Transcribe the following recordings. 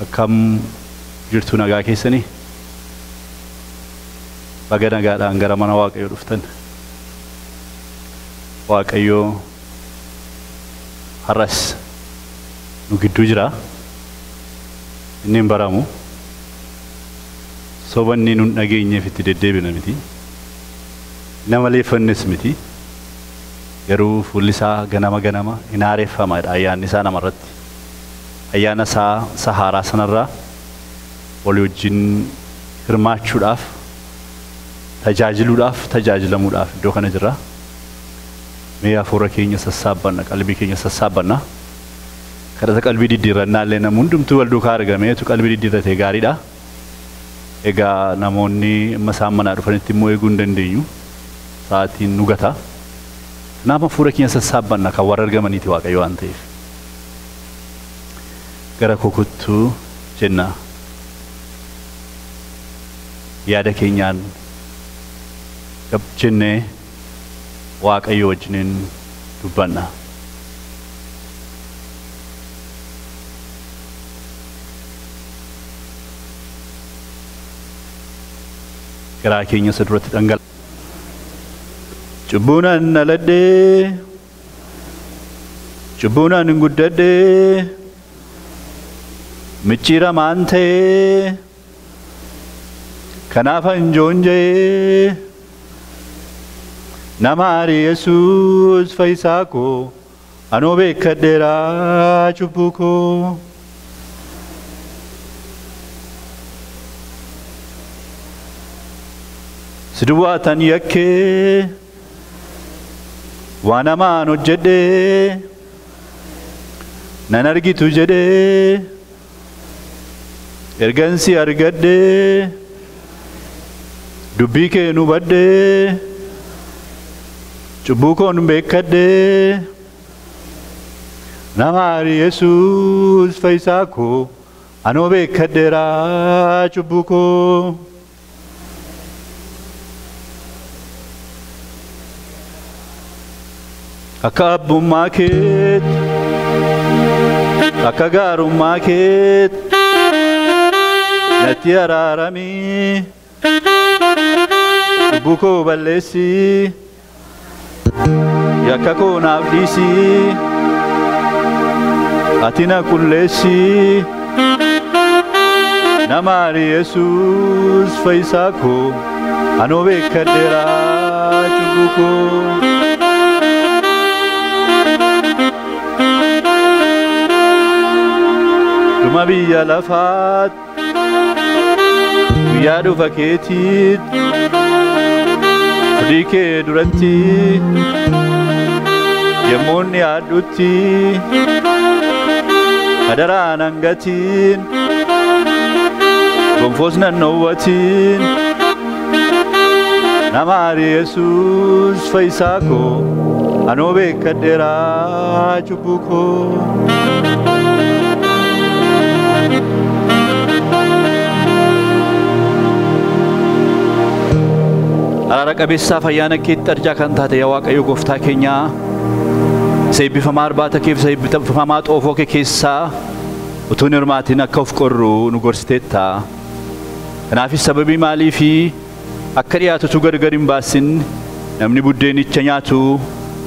Akkam jirtu nagaa keessanii? Baga nagaadhaan gara mana Waaqayyoo dhuftan. Waaqayyoo har'as nu gidduu jira. Inni hin baramu. Sobanni nun dhageenyeef itti deddeebina miti. Nama leeffannes miti. Garuu fuulli isaa ganama ganama hin haareeffamadha ayyaanni isaa namarratti. Ayyaana isaa sahaaraa sanarraa walii wajjin hirmaachuudhaaf, tajaajiluudhaaf, tajaajilamuudhaaf iddoo kana jirra. Mee hafuura keenya sassaabbanna, qalbii keenya sassaabbanna. Kadhata qalbii diddiirrannaa illee namni hundumtuu wal duukaa argameetu qalbii diddiirratee gaariidha. Egaa namoonni amma isaan manaa dhufanitti immoo eeguu hin dandeenyu. Sa'aatiin nu gata. Kanaaf hafuura keenya sassaabbanna kan warra argamaniiti Waaqayyo waan ta'eef. Gara kukuttuu jenna. Yaada keenyaan gab jennee Waaqayyo wajjiniin dubbanna. Garaa keenya isa duratti dhangala. Cubbuun an dhaladhee, cubbuun an guddadhee, micciiramaan ta'ee, kanaaf an joonja'ee, nama aari Yesuus fayyisaa koo, anoo beekkadheera cubbuu koo. Si duwwaatan yakkee, waan hamaan hojjedhee, nan argitu jedhee, ergan si argadhee, dubbii kee nu hubadhee, cubbuu koon beekkadhee, nama aari Yesuus fayyisaa koo, anoo beekkadheera cubbuu koo. Akka abbummaa keetti, akka gaarummaa keetti, natti araaramii, cubbuu koo balleessii, yakka koo naaf dhiisii, ati na qulleessii, nama aari Yesuus fayyisaa koo, anoo beekkadheera cubbuu koo. Dhuma biyya lafaatti, guyyaa dhufa keetiitti, fuulli kee duratti, yommuu inni yaaddutti, hadaraan hangatiin, gonfoos nan dhowwatiin, nama aari Yesuus fayyisaa koo, anoo beekkadheera cubbuu koo. Araara qabeessaaf ayyaana keetti arjaa kan taate yaa Waaqayyo gooftaa keenyaa, isa eebbifamaa irbaata kee fi isa eebbifamaa xoofoo kee keessaa utuu hin hirmaatin akka of qorru nu gorsiteetta. Kanaafis sababii maalii fi akka dhiyaatu utuu gargar hin baasin namni buddeenicha nyaatu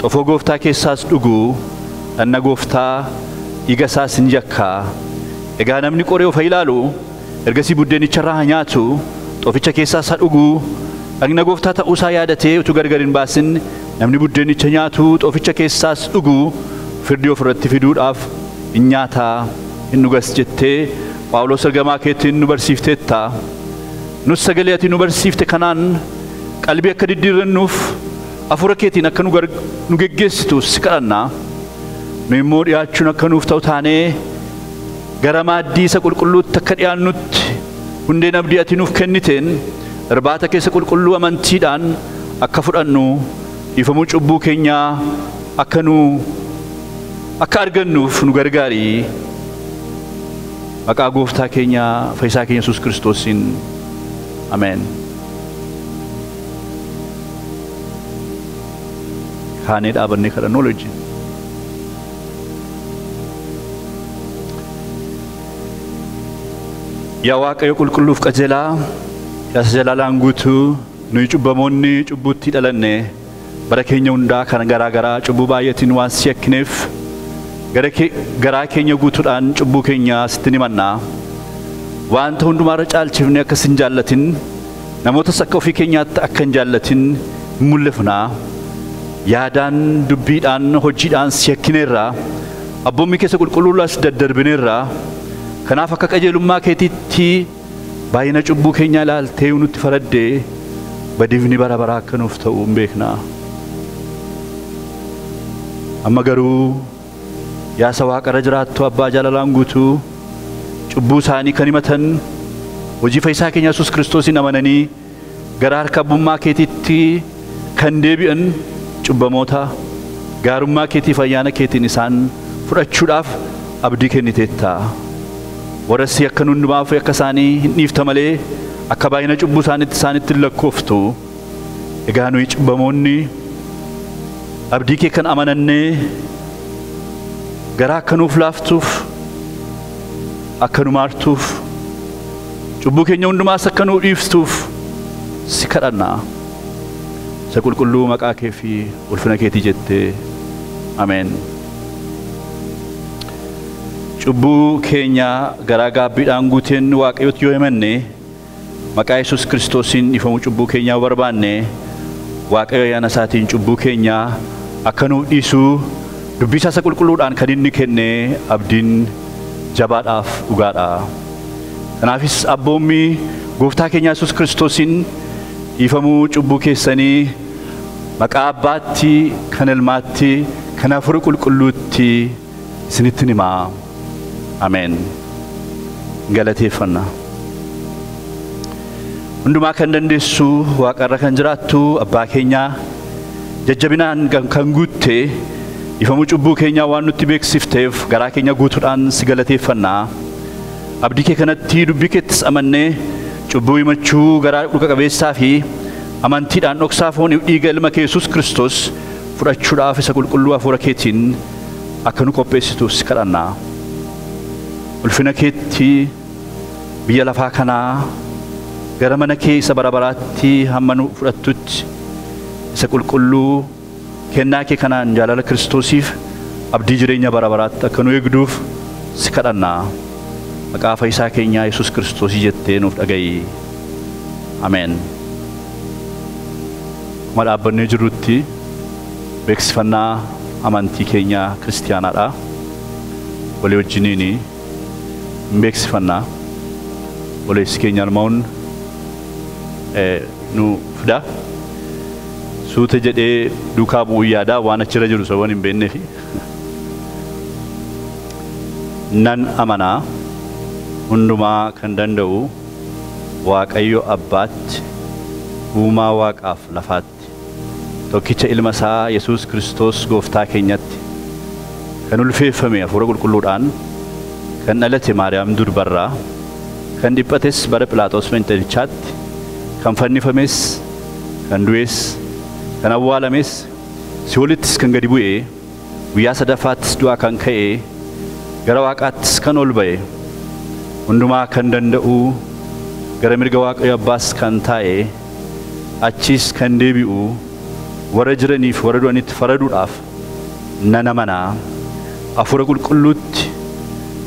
xoofoo gooftaa keessaas dhugu dhagna gooftaa dhiiga isaas hin yakka. Egaa namni qoree of ilaalu ergasii buddeenicha irraa haa nyaatu xooficha keessaas haa dhugu. Dhagna gooftaa ta'uusaa yaadatee utuu gargar hin baasin namni buddeenicha nyaatu xooficha keessaas dhugu firdii ofirratti fiduudhaaf hin nyaataa hin dhugas jettee Phaawulos ergamaa keetiin nu barsiifteetta. Nus sagalee ati nu barsiifte kanaan qalbii akka diddiirrannuuf hafuura keetiin akka nu geggeessitu si kadhanna. Nu immoo dhiyaachuun akka nuuf ta'u taanee gara maaddii isa qulqulluutti akka dhiyaannutti hundeen abdii ati nuuf kenniteen irbaata keessa qulqulluu amantiidhaan akka fudhannu dhiifamuu cubbuu keenyaa akka nu akka argannuuf nu gargaari. Maqaa gooftaa keenya fayyisaa keenya Yesuus Kiristoosiin ameen. Kaanee dhaabannee kadhannoo wajjin. Yaa Waaqayyo qulqulluuf qajeelaa, yaa isa jalaalaan guutuu, nuyi cubbamoonni cubbuutti dhalanne bara keenya hundaa kan garaa garaa cubbuu baay'eetiin waan si yakkineef garaa keenya guutuudhaan cubbuu keenya sitti himannaa. Wanta hundumaarra caalchifne akka sin jaallatin, namootas akka ofii keenyaatti akka hin jaallatin mul'ifnaa. Yaadaan, dubbiidhaan, hojiidhaan si yakkineerra. Abboommii keessa qulqulluudhaas daddarbineerra. Kanaaf akka qajeelummaa keetiitti baay'ina cubbuu keenyaa ilaaltee nutti faraddee badiifni bara baraa akka nuuf ta'u hin beekna. Amma garuu yaa isa waaqarra jiraattu abbaa jaalalaan guutuu, cubbuu isaanii kan himatan hojii fayyisaa keenya Yesuus Kiristoosiin amananii gara harka abbummaa keetiitti kan deebi'an cubbamoota gaarummaa keetiif ayyaana keetiin isaan fudhachuudhaaf abdii kenniteetta. Warra si akka hundumaaf akka isaanii hin dhiifta malee akka baay'ina cubbuu isaaniitti isaanitti hin lakkooftu. Egaa nuyi cubbamoonni abdii kee kan amanannee garaa akka nuuf laaftuuf, akka nu maartuuf, cubbuu keenya hundumaas akka nu dhiiftuuf si kadhanna. Isa qulqulluu maqaa kee fi ulfina keetii jettee, ameen. Cubbuu keenya garaa gaabbiidhaan guuteen Waaqayyotti yoo himanne, maqaa Yesuus Kiristoosiin dhiifamuu cubbuu keenyaa barbaanne, Waaqayyo ayyaana isaatiin cubbuu keenya akka nuuf dhiisuu dubbii isaa qulqulluudhaan kan inni kenne abdiin jabaadhaaf dhugaadha. Kanaafis abboommii gooftaa keenya Yesuus Kiristoosiin dhiifamuu cubbuu keessanii maqaa Abbaatti, kan Ilmaatti, kan Hafuura Qulqulluutti isinitti himaa. Ameen. Galateeffanna. Hundumaa kan dandeessu waaqarra kan jiraattu abbaa keenyaa, jajjabinaan kan guutte dhiifamuu cubbuu keenyaa waan nutti beeksifteef garaa keenya guutuudhaan si galateeffannaa. Abdii kee kanatti dubbii keettis amannee cubbuu himachuu garaa dhuga qabeessaa fi amantiidhaan dhoksaa fooniif dhiiga ilma kee Yesuus Kiristoos fudhachuudhaaf isa qulqulluu hafuura keetiin akka nu qopheessituuf si kadhannaa. Ulfina keetti biyya lafaa kanaa gara mana kee isa bara baraatti hamma nu fudhattutti isa qulqulluu kennaa kee kanaan jaalala Kiristoosiif abdii jireenya bara baraatti akka nu eegduuf si kadhannaa. Maqaa fayyisaa keenyaa Yesuus Kiristoosii jettee nuuf dhaga'i. Ameen. Akkuma dhaabbannee jirrutti beeksifannaa amantii keenyaa kiristiyaanaadha. Walii wajjiniin hin beeksifannaa. Obboleessi keenya Armaa'uun nu fida. Suuta jedhee duukaa bu'uu yaadaa waan achirra jiru sababan hin beekneefi. Nan amanaa hundumaa kan danda'u Waaqayyo Abbaatti, uumaa Waaqaaf lafaatti, tokkicha ilma isaa Yesuus Kiristoos gooftaa keenyatti, kan ulfeeffame hafuura qulqulluudhaan, kan dhalate Maariyaam durbarraa, kan dhiphates bara Philaaxoos Pheenxelichaatti, kan fannifames, kan du'es, kan awwaalames, si'oolittis kan gadi bu'e, guyyaa sadaffaattis du'aa kan ka'e, gara Waaqaattis kan ol ba'e, hundumaa kan danda'u, gara mirga Waaqayyo Abbaas kan taa'e, achis kan deebi'u, warra jiraniif warra du'anitti faraduudhaaf nan amanaa. Hafuura qulqulluutti,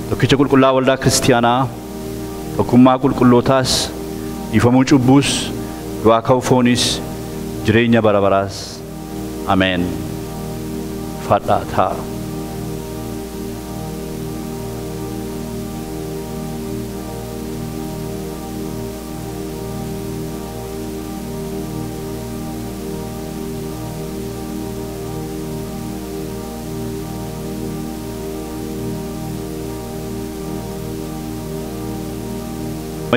tokkicha qulqullaa waldaa kiristiyaanaa, tokkummaa qulqullootaas, dhiifamuu cubbuus, du'aa ka'uu foonis, jireenya bara baraas. Ameen. Fadhaa ta'a.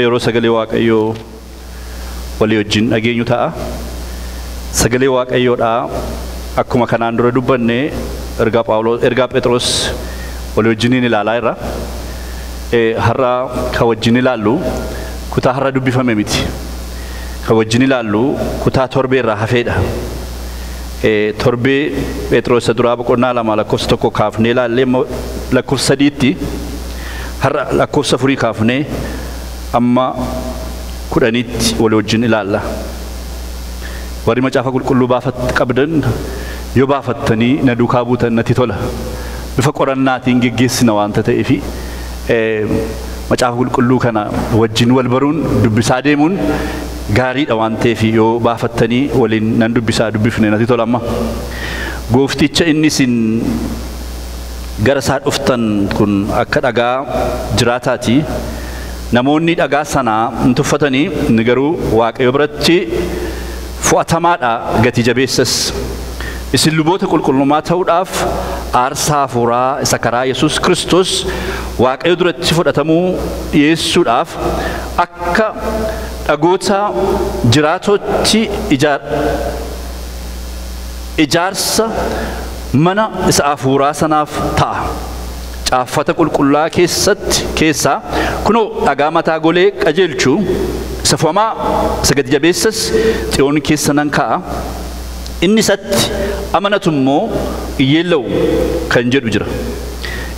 Yeroo sagalee Waaqayyoo walii wajjin dhageenyu ta'a. Sagalee Waaqayyoodhaa akkuma kanaan dura dubbanne ergaa Phaawulos, ergaa Phexros walii wajjiniin ilaalaa jirra. Har'a kan wajjin ilaallu kutaa har'a dubbifame miti. Kan wajjin ilaallu kutaa torbee irraa hafeedha. Torbee Phexros isa duraa boqonnaa 2 lakkoofsa 1 kaafnee ilaallee lakkoofsa 3tti, har'a lakkoofsa 4 kaafnee amma 10tti walii wajjin ilaalla. Warri macaafa qulqulluu qabdan yoo baafattanii na duukaa buutan natti tola. Bifa qorannaatiin geggeessina waanta ta'eefi macaafa qulqulluu kana wajjin wal baruun dubbisaa deemuun gaariidha waan ta'eef yoo baafattanii waliin nan dubbisaa dubbifne natti tola amma. Goofticha inni isin gara isaa dhuftan kun akka dhagaa jiraataati. Namoonni dhagaa sanaa hin tuffatanii, inni garuu Waaqayyo biratti fo'atamaadha, gati jabeessas. Isin luboota qulqullummaa ta'uudhaaf aarsaa hafuuraa isa karaa Yesuus Kiristoos Waaqayyo duratti fudhatamuu dhiyeessuudhaaf akka dhagoota jiraatootti ijaarsa mana isa hafuuraa sanaaf ta'a. Caaffata qulqullaa keessaa kunoo dhagaa mataa golee qajeelchuu isa fo'amaa isa gati jabeessas Xiyoon keessa nan kaa'a. Inni isatti amanatu immoo iyyeella'u kan jedhu jira.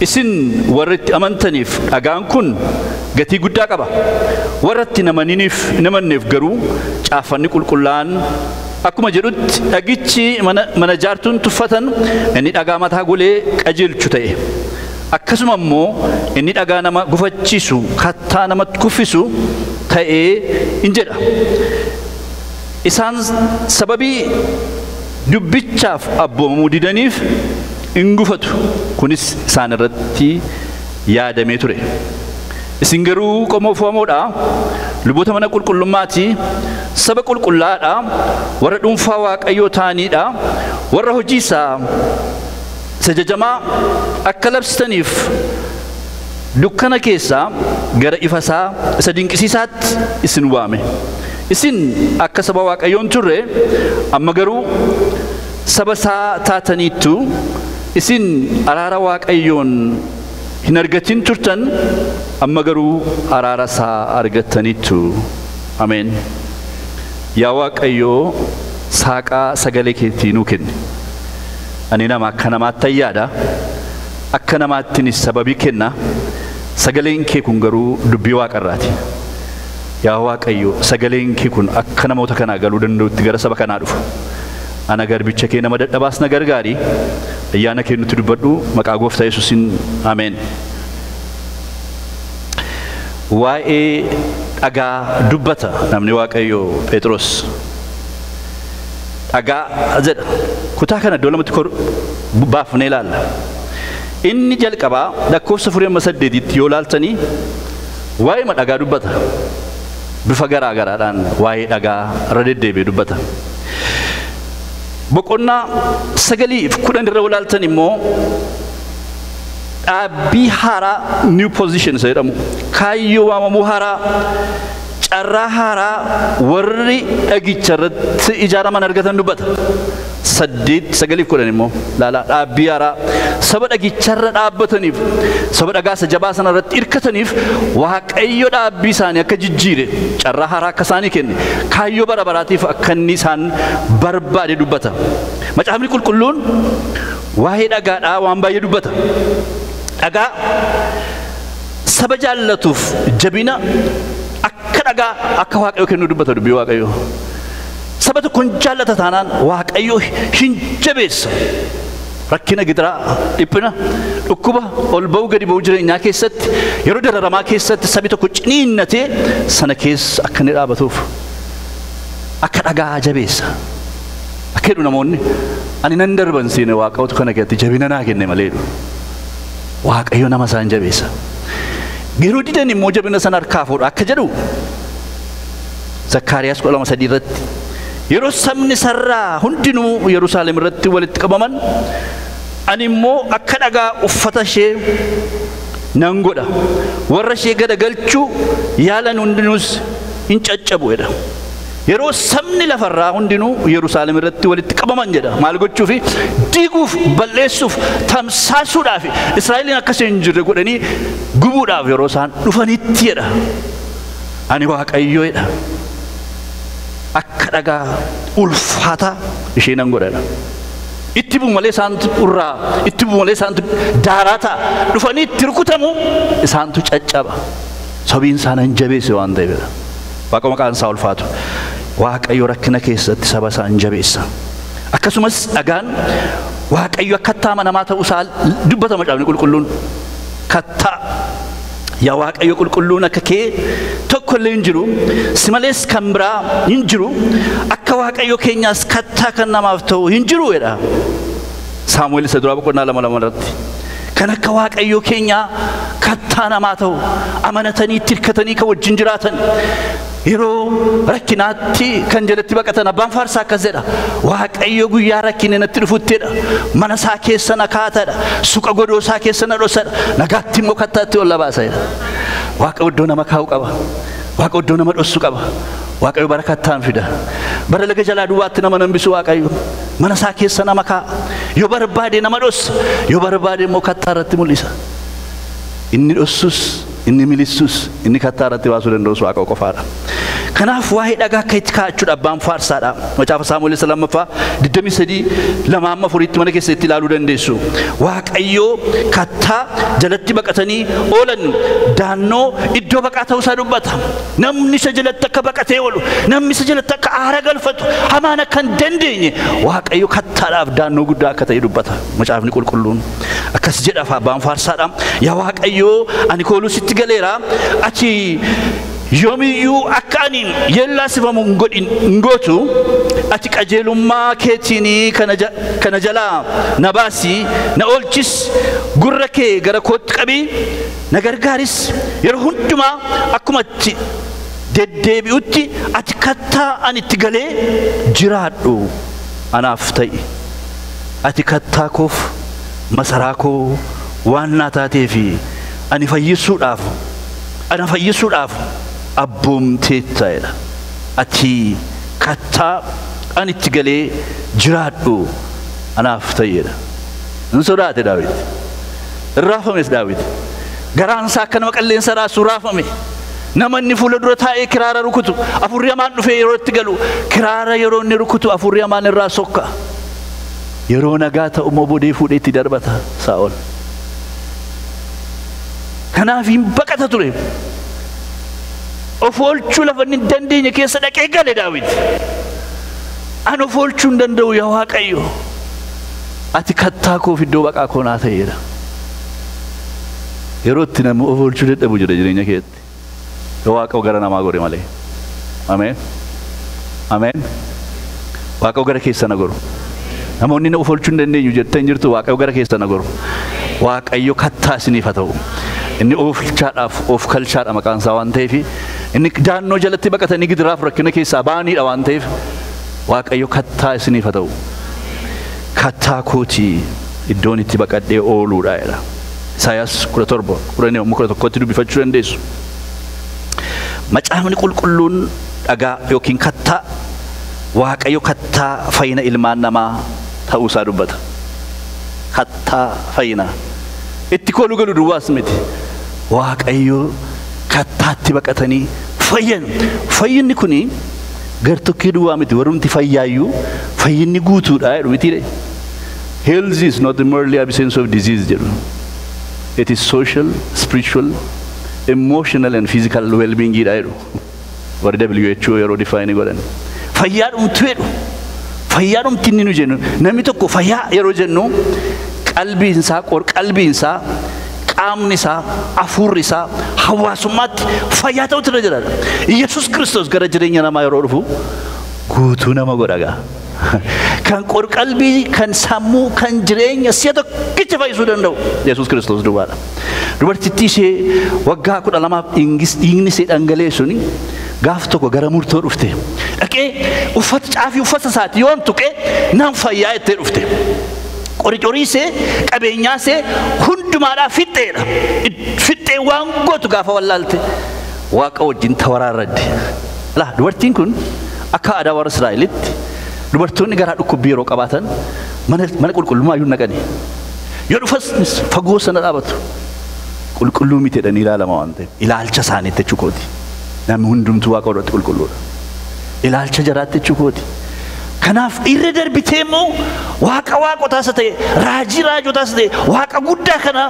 Isin warra itti amantaniif dhagaan kun gatii guddaa qaba. Warra itti hin amanneef garuu caaffanni qulqullaa'aan akkuma jedhutti dhagichi mana jaartuun tuffatan inni dhagaa mataa golee qajeelchu ta'e. Akkasuma immoo inni dhagaa nama gufachiisu kattaa namatti kuffisu ta'ee in jedha. Isaan sababii dubbichaaf abboomamuu didaniif in gufatu. Kunis isaan irratti yaadamee ture. Isin garuu qomoo fo'amoodha, luboota mana qulqullummaati, saba qulqullaadha, warra dhuunfaa Waaqayyoo ta'aniidha, warra hojii isaa isa jajamaa akka labsitaniif dukkana keessaa gara ifa isaa isa dinqisiisaatti isin waame. Isin akka saba Waaqayyoon turre, amma garuu saba isaa taataniittu. Isin araara Waaqayyoon hin argatin turtan, amma garuu araara isaa argattaniittu. Ameen. Yaa Waaqayyoo, saaqaa sagalee keetii nuu kenni. Ani nama akka namaatti ayyaadha. Akka namaattinis sababii kenna. Sagaleen kee kun garuu dubbii Waaqarraati. Yaa Waaqayyo, sagaleen kee kun akka namoota kanaa galuu danda'utti gara saba kanaa dhufa. Ana garbicha kee nama dadhabaas na gargaari. Ayyaana kee nutti dubbadhu, maqaa Gooftaa Yesuusiin, ameen. Waa'ee dhagaa dubbata namni Waaqayyo Phexros. Dhagaa jedha. Kutaa kana iddoo lamatti baafnee ilaalla. Inni jalqabaa lakkoofsa 4-8tti yoo laaltanii waa'ee dhagaa dubbata. Bifa garaa garaadhaan waa'ee dhagaa irra deddeebi'ee dubbata. Boqonnaa 9 fi 10 irra ilaaltan immoo dhaabbii haaraa, new position isa jedhamu, kaayyoo waamamuu haaraa, carraa haaraa warri dhagicha irratti ijaaraman argatan dubbata. 8, 9 fi 10 immoo laalaa, dhaabbii haaraa saba dhagicharra dhaabbataniif, saba dhagaa isa jabaa sana irratti hirkataniif Waaqayyo dhaabbii isaanii akka jijjiire, carraa haaraa akka isaanii kenne, kaayyoo bara baraatiif akka inni isaan barbaade dubbata. Macaafni qulqulluun waa'ee dhagaadhaa waan baay'ee dubbata. Dhagaa saba jaallatuuf jabina akka dhagaa akka Waaqayyo kennu dubbata dubbii Waaqayyo. Saba tokkoon jaallata taanaan Waaqayyo hin jabeessa. Rakkina, gidiraa, dhiphina, dhukkuba, ol ba'uu gadi ba'uu jireenyaa keessatti, yeroo dararamaa keessatti sabi tokko ciniinnatee sana keessa akka inni dhaabatuuf akka dhagaa jabeessa. Akka jedhu namoonni, ani nan darban seene, Waaqayyotu kana keessatti jabina naa kenne malee jedhu. Waaqayyo nama isaan jabeessa. Yeroo didan immoo jabina sana harkaa fuudha akka jedhu Zakkaariyaas 12:3 irratti, yeroo sabni sarraa hundinuu Yerusaalem irratti walitti qabaman, ani immoo akka dhagaa uffata ishee nan godha. Warra ishee gadagalchuu yaalan hundinuus hin caccabu jedha. Yeroo sabni lafarraa hundinuu Yerusaalem irratti walitti qabaman jedha. Maal gochuufi? Diiguuf, balleessuuf, tamsaasuudhaaf, Israa'eliin akka isheen hin jirre godhanii gubuudhaaf yeroo isaan dhufanitti jedha. Ani Waaqayyo jedha. Akka dhagaa ulfaataa ishee nan godhadha. Itti bu'u malee isaantu urraa, itti bu'u malee isaantu daaraa ta'a. Dhufanii itti rukutamu, isaantu caccaba. Sababiin isaa nan jabeesse waan ta'eefidha. Waaqa maqaan isaa ulfaatu. Waaqayyo rakkina keessatti saba isaa hin jabeessa. Akkasumas dhagaan Waaqayyo kattaa amanamaa ta'uu isaa dubbata macaafni qulqulluun. Kattaa yaa Waaqayyo qulqulluun akka kee tokko illee hin jiru, si malees kan biraa hin jiru, akka Waaqayyo keenyaas kattaa kan namaaf ta'u hin jiru jedha. Saamu'eel isa duraa boqonnaa 2:2 irratti. Kan akka Waaqayyo keenyaa kattaa namaa ta'u, amanatanii itti hirkatanii kan wajjin jiraatan, yeroo rakkinaatti kan jalatti baqatan. Abbaan faarsaa akkas jedha: Waaqayyo guyyaa rakkinni natti dhufuttidha, mana isaa keessa na kaatadha, suqa godoo isaa keessa na dhosadha, nagaatti immoo kattaatti ol na baasa jedha. Waaqa iddoo nama kaa'u qaba. Waaqa iddoo nama dhossu qaba. Waaqayyo bara kattaan fida. Bara laga jalaa duwwaatti nama nambisu Waaqayyo. Mana isaa keessa nama kaa'a. Yoo barbaade nama dhossa, yoo barbaade immoo kattaa irratti mul'isa. Inni dhossus, inni milissus, inni kattaa irratti baasuu danda'us Waaqa qofaadha. Kanaaf waa'ee dhagaa akka itti kaa'achuudha abbaan faarsaadha. Macaafa Saamu'eel isa lammaffaa 23:2-4 mana keessatti ilaaluu dandeessu. Waaqayyo kattaa jalatti baqatanii oolan, daannoo iddoo baqaa ta'uu isaa dubbata. Namni isa jalatti akka baqatee oolu, namni isa jalatti akka aara galfatu, hamaan akka hin dandeenye, Waaqayyo kattaadhaaf daannoo guddaa akka ta'e dubbata macaafni qulqulluun. Akkas jedha abbaan faarsaadha: Yaa Waaqayyo, ani kooluu sitti galeera, ati yoomiyyuu akka ani yeellaasifamu hin godhin hin gootu. Ati qajeelummaa keetiin kana jalaa na baasi, na oolchis. Gurra kee gara kootti qabii na gargaaris. Yeroo hundumaa akkuma itti deddeebi'utti ati kattaa ani itti galee jiraadhu anaaf ta'i. Ati kattaa koof masaraa koo waan naa taateefi ani fayyisuudhaaf ana fayyisuudhaaf abboomteetta jedha. Ati kattaa ani itti galee jiraadhu anaaf ta'i jedha. Hin sodaate Daawit. Hin raafames Daawit. Garaan isaa akka nama qilleensa raasu raafame. Nama inni fuula dura taa'ee kiraara rukutu, afurri hamaan dhufee yeroo itti galu, kiraara yeroo inni rukutu afurri hamaan irraa sokka. Yeroo nagaa ta'u immoo bodee fuudhee itti darbata Saa'ol. Kanaaf hin baqata ture. Of oolchuu lafa inni hin dandeenye keessa dhaqee gale Daawit. An of oolchuu hin danda'u yaa Waaqayyo. Ati kattaa koof iddoo baqaa koo naa ta'eera. Yeroo itti namni of oolchuu dadhabu jira jireenya keetti. Yoo Waaqa gara namaa godhe malee. Ameen. Ameen. Waaqa gara keessa na goru. Namoonni of oolchuu hin dandeenyu jettan jirtu, Waaqayyo gara keessa na goru. Waaqayyo kattaa isiniif haa ta'u. Inni oolchaadhaaf of kalchaadha maqaan isaa waan ta'eef, inni daannoo jalatti baqatanii gidiraaf rakkina keessaa ba'aniidha waan ta'eef, Waaqayyo kattaa isiniif haa ta'u. Kattaa kootii iddoon itti baqadhee ooluudha jedha. Isaayaas 17:10-11tti dubbifachuu dandeessu. Macaafni qulqulluun dhagaa yookiin kattaa, Waaqayyo kattaa fayyina ilmaan namaa ta'uu isaa dubbata. Kattaa fayyinaa. Itti kooluu galu duwwaas miti. Waaqayyo kattaatti baqatanii fayyan. Fayyinni kuni gartokkee duwwaa miti, warrumti fayyaayyuu fayyinni guutuudha jedhu miti. Health is not merely absence of disease jedhu. It is social, spiritual, emotional and physical well-being dha jedhu. Warri WHO yeroo define godhan. Fayyaa dhumtu jedhu. Fayyaa dhumti inni nu jennu. Namni tokko fayyaa yeroo jennu qalbiin isaa, qalbiin isaa, qaamni isaa, hafuurri isaa, hawaasummaatti fayyaa ta'utu irra jira. Yesus Kiristoos gara jireenya namaa yeroo dhufu guutuu nama godha gaa. Kan qorqalbii, kan sammuu, kan jireenya si'a tokkicha fayyisuu danda'u Yesus Kiristoos duwwaadha. Dubartittii ishee waggaa 12f dhiigni ishee dhangala'e suni gaaf tokko gara murtoo dhufte. Dhaqee uffata caafii uffata isaati yoon tuqe nan fayyaa jettee dhufte. Qorichorii ishee, qabeenyaa ishee hundumaadhaa fixxeedha. Fixxee waan gootu gaafa wallaalte Waaqa wajjin tawaraarradde. Laa, dubartiin kun akka aadaa warra Israa'elitti dubartoonni garaa dhukkubbii yeroo qabaatan mana qulqullummaa iyyuu naqani. Yoo dhufas fagoo sana dhaabatu. Qulqulluu miti jedhanii ilaalama waan ta'eef. Ilaalcha isaaniitti jechuu kooti. Namni hundumtuu Waaqa duratti qulqulluudha. Ilaalcha jaraatti jechuu kooti. Kanaaf irra darbitee immoo Waaqa waaqotaas ta'e, raajii raajotaas ta'e, Waaqa guddaa kana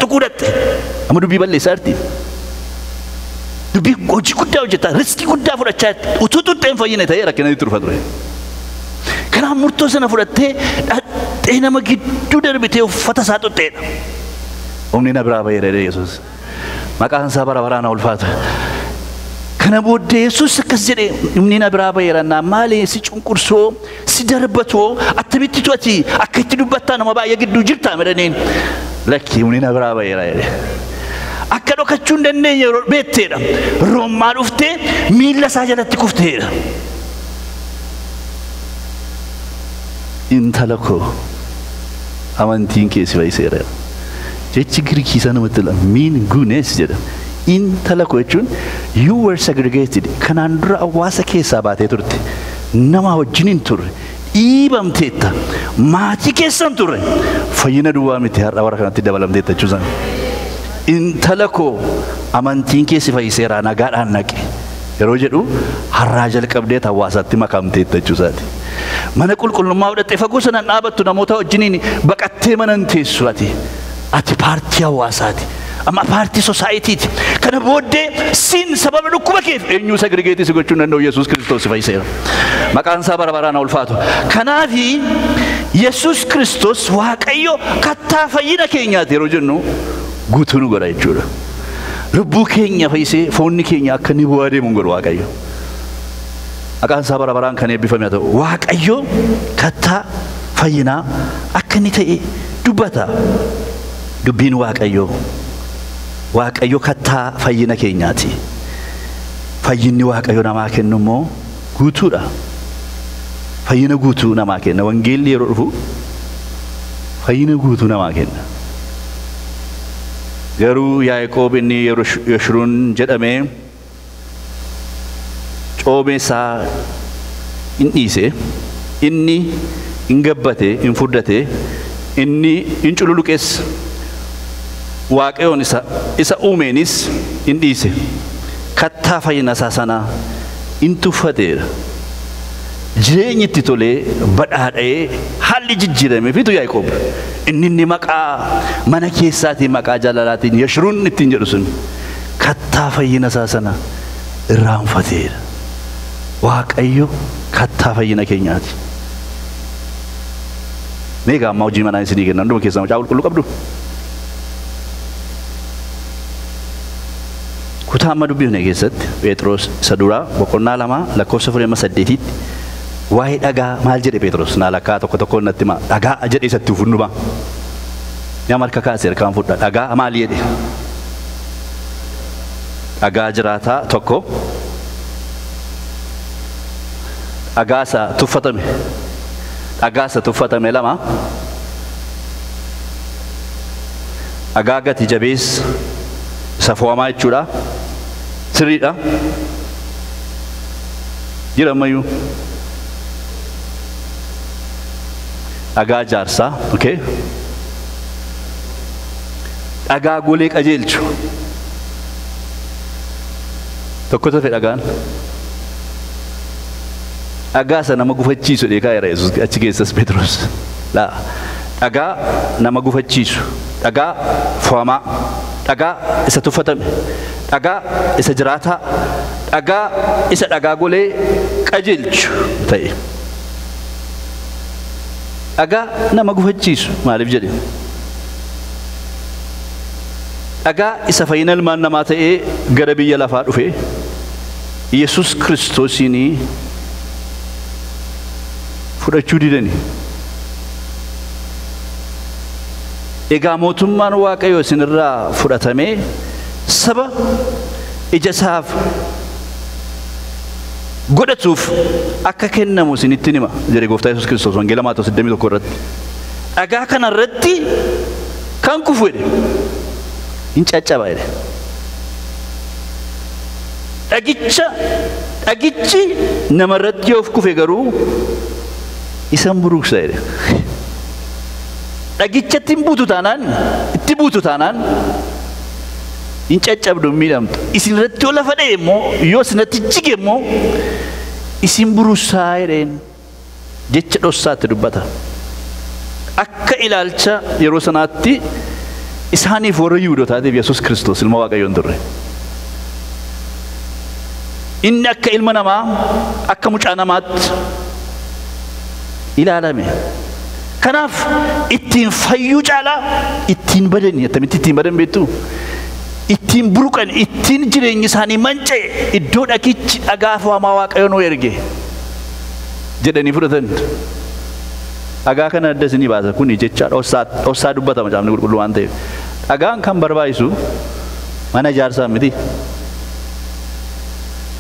tuquu dhatte. Amma dubbii balleessaa jirti. Dubbii hojii guddaa hojjetaa, riskii guddaa fudhachaa utuu xuxxeen fayyine ta'ee rakkina itti dhufa ture. Kanaaf murtoo sana fudhattee dhaxxee nama gidduu darbitee uffata isaa xuxxeedha. Humni na biraa ba'eera jedhee Yesuus. Maqaan isaa bara baraan ulfaata. Kana booddee Yesuus akkas jedhee humni na biraa ba'eera naa maali si cunqursoo si darbatoo attamitti ati akka itti dubbattaa nama baay'ee gidduu jirtaa jedhaniin lakki humni na biraa ba'eera jedhe. Akka dhokachuu hin dandeenye beekteedha. Roommaa dhuftee miilla isaa jalatti kufteedha. Intala koo amantiin kee si fayyiseera. Jechi Giriikii isaa namatti tola. Miin guunees jedha. Intala koo jechuun you were segregated. Kanaan dura hawaasa keessaa baatee turte. Nama wajjin hin turre. Dhiibamteetta. Maatii keessa hin turre. Fayyina duwwaa miti har'a warra kanatti dabalamteetta jechuusan. Intala koo amantiin kee si fayyiseera nagaadhaan naqe. Yeroo jedhu har'aa jalqabdee hawaasatti makamteetta jechuusaati. Mana qulqullummaa fudhattee fagoo sanaan dhaabattu namoota wajjiniin baqattee mana hin teessu ati. Ati paartii hawaasaati. Amma paartii sosaayiitiiti. Kana booddee siin sababa dhukkuba keef eenyuu segregeetii si gochuu hin danda'u Yesuus Kiristoos si fayyiseera. Maqaan isaa bara baraan ulfaatu. Kanaafi Yesuus Kiristoos Waaqayyo kattaa fayyina keenyaati yeroo jennu guutuu nu godha jechuudha. Lubbuu keenya fayyisee foonni keenya akka inni bu'aa deemu godhu Waaqayyo. Maqaan isaa bara baraan kan eebbifame haa ta'u. Waaqayyo kattaa fayyinaa akka inni ta'e dubbata. Dubbiin Waaqayyoo. Waaqayyo kattaa fayyina keenyaati. Fayyinni Waaqayyo namaa kennu immoo guutuudha. Fayyina guutuu namaa kenna. Wangeelli yeroo dhufu fayyina guutuu namaa kenna. Garuu Yaaqoob inni Yeshruun jedhamee coomee isaa hin dhiise, inni hin gabbate, hin furdate, inni hin cululuqes, Waaqayyoon isa uumeenis hin dhiise. Kattaa fayyina isaa sana hin tuffateera. Jireenyi itti tolee badhaadhee haalli jijjiirame fitu Yaaqoob. Inni inni maqaa mana keessaatiin maqaa jaalalaatiin Yeshruun ittiin jedhu sun kattaa fayyina isaa sana irraanfateera. Waaqayyo kattaa fayyina keenyaati. Meeqa ammaa hojii manaa isinii kennan hunduma keessaa macaafa qulqulluu qabdu? Kutaa amma dubbifne keessatti Phexros isa duraa boqonnaa 2 lakkoofsa 4-8 waa'ee dhagaa maal jedhe Phexros? Naa lakkaa tokko tokko natti himaa. Dhagaa jedhe isatti hundumaa. Nama harka kaase harkaan fudha. Dhagaa maal jedhe? Dhagaa jiraataa tokko. Dhagaa isa tuffatame. Dhagaa isa tuffatame 2. Dhagaa gati jabeessa isa fo'amaa jechuudha. Sirriidha. Jira ammayyuu. Dhagaa jaarsaa, okay. Dhagaa golee qajeelchu. Tokko tafe dhagaan. Dhagaa isa nama gufachiisu dheekaa jira Yesuus achi keessas Phexros. Laa dhagaa nama gufachiisu, dhagaa fo'amaa, dhagaa isa tuffatame, dhagaa isa jiraataa, dhagaa isa dhagaa golee qajeelchu ta'e. Dhagaa nama gufachiisu maaliif jedhe? Dhagaa isa fayyina ilmaan namaa ta'ee gara biyya lafaa dhufe Yesuus Kiristoosiin fudhachuu didani. Egaa mootummaan Waaqayyoo isinirraa fudhatamee saba ija isaaf godhatuuf akka kennamu isinitti hima jedhe Gooftaa Yesuus Kiristoos Wangeela Maatewos 21 irratti. Dhagaa kana irratti kan kufu jedhe hin caccaba jedhe. Dhagichi namarratti yoo kufe garuu isan buruqsa jedhe. Dhagichatti hin buutu taanaan, itti buutu taanaan hin caccabdu, hin miidhamtu. Isin irratti yoo lafa dha'e immoo, yoo isinatti jige immoo isin buruqsaa jedheen jecha dhoksaatti dubbata. Akka ilaalcha yeroo sanaatti isaaniif warra Yihuudootaatiif Yesuus Kiristoos ilma Waaqayyoo hin turre. Inni akka ilma namaa akka mucaa namaatti ilaalame. Kanaaf ittiin fayyuu caalaa ittiin badani. Attamitti ittiin badan beektu? Ittiin buruqan, ittiin jireenyi isaanii manca'e, iddoo dhagichi dhagaa fo'amaa Waaqayyo nu erge jedhanii fudhatan. Dhagaa kana adda isinii baasa. Kuni jecha dhoksaa dubbata macaafni qulqulluu waan ta'eef. Dhagaan kan barbaachisu mana ijaarsaa miti.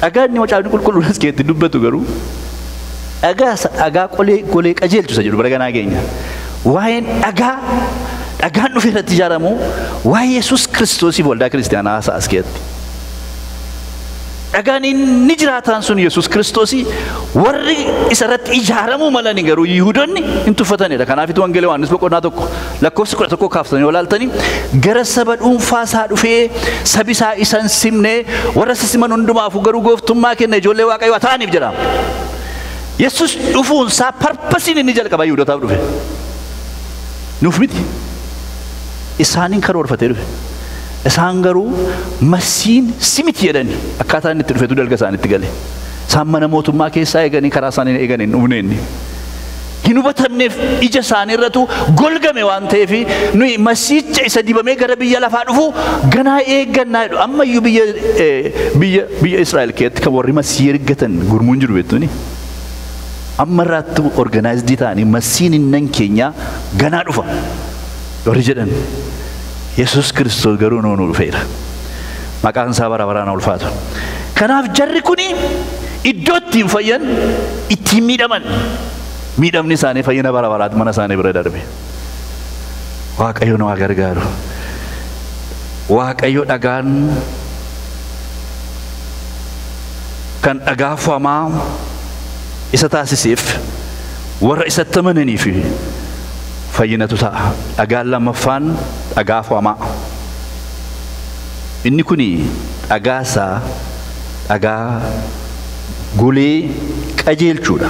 Dhagaan inni macaafni qulqulluun as keessatti dubbatu garuu dhagaa golee qajeelchu isa jedhu bara ganaa keenya. Waa'een dhagaan dhufe irratti ijaaramu waa'ee Yesuus Kiristoosiif waldaa kiristaanaa haasa'a as keessatti. Dhagaan inni jiraataan sun Yesuus Kiristoosii, warri isa irratti ijaaramuu malani garuu Yihudoonni hin tuffatanidha. Kanaafitu Wangeela Yohaannis boqonnaa 1 lakkoofsa 11 kaaftanii olaaltanii gara saba dhuunfaa isaa dhufee sabi isaa isa hin simne, warra isa siman hundumaafuu garuu gooftummaa kenna ijoollee Waaqayyoo ta'aniif jedha. Yesuus dhufuun isaa parpasiin inni jalqaba Yihudotaaf dhufe. Nuuf miti. Isaaniin karoorfatee dhufe. Isaan garuu masiin si miti jedhani akkaataa inni itti dhufetu dalga isaanitti gale. Isaan mana mootummaa keessaa eeganii karaa isaanii eeganii hin dhufne inni. Hin hubatamneef ija isaanii irratu golgame waan ta'eef nuyi masiicha isa dibamee gara biyya lafaa dhufu ganaa eeggannaa jedhu. Ammayyuu biyya Israa'el keessatti kan warri masii ergatan gurmuun jiru beektuni. Amma irraattu organaayizdii ta'anii masiin innan keenya ganaa dhufa warri jedhan. Yesuus Kiristoos garuu nuu dhufeera. Maqaan isaa bara baraan ulfaatu. Kanaaf jarri kuni iddoo ittiin fayyan ittiin miidhaman. Miidhamni isaanii fayyina bara baraatti mana isaanii bira darbe. Waaqayyo nu haa gargaaru. Waaqayyo dhagaan kan dhagaa fo'amaa isa taasiseef warra isatti amananiif fayyinatu ta'a. Dhagaan lammaffaan dhagaa fo'amaa. Inni kuni dhagaa isaa dhagaa golee qajeelchuudha.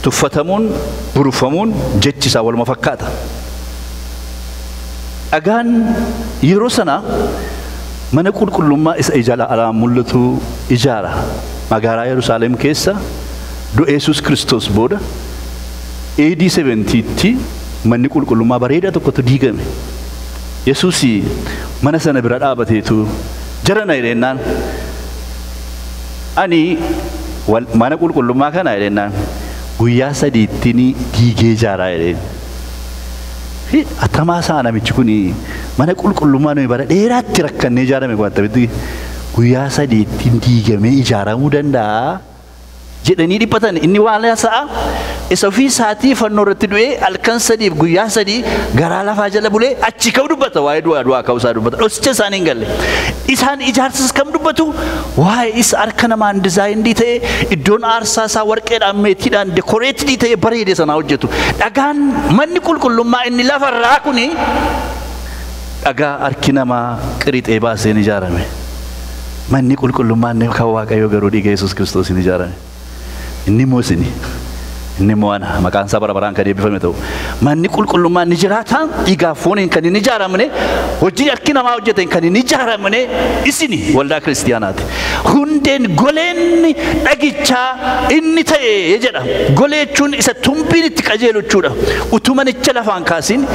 Tuffatamuun, burufamuun jechi isaa waluma fakkaata. Dhagaan yeroo sana mana qulqullummaa isa ija alaan mul'atu ijaara. Magaalaa Yerusaalem keessa du'a Yesuus Kiristoos booda AD 70tti manni qulqullummaa bareedaa tokkotu diigame. Yesuus mana sana bira dhaabateetu jarana jedhennaan ani mana qulqullummaa kana jedhennaan guyyaa sadiitti diigee ijaaraa jedheen. Atamaa isaa namichi kun mana qulqullummaa nuyi bara dheeraatti rakkannee ijaarame kun attamitti guyyaa sadiitti diigamee ijaaramuu danda'a jedhanii dhiphatan. Inni waan sa'a isa ofii isaatii fannoo irratti du'ee halkan sadiif guyyaa sadii garaa lafaa jala bulee achi ka'u dubbata. Waa'ee du'aa ka'uu isaa dubbata. Dhosicha isaanii hin galle. Isaan ijaarsas kam dubbatu? Waa'ee isa harka namaan dizaayindii ta'e iddoon aarsaa isaa warqeedhaan meetiidhaan dekoreetidii ta'e bareede sanaa hojjetu. Dhagaan manni qulqullummaa inni lafarraa kuni dhagaa harki namaa qirixee baaseen ijaarame. Manni qulqullummaa inni kan Waaqayyoo garuu dhiiga Yesuus Kiristoosiin ijaarame. Inni immoo isini. Inni immoo ana. Maqaan isaa bara baraan kan eebbifame ta'u. Manni qulqullummaa inni jiraataan dhiigaaf fooniin kan hin ijaaramne, hojii harki namaa hojjeteen kan hin ijaaramne isini waldaa kiristiyaanaati. Hundeen goleen dhagichaa inni ta'e jedha. Golee jechuun isa tumbiin itti qajeelu jechuudha. Utuu manicha lafaan kaasin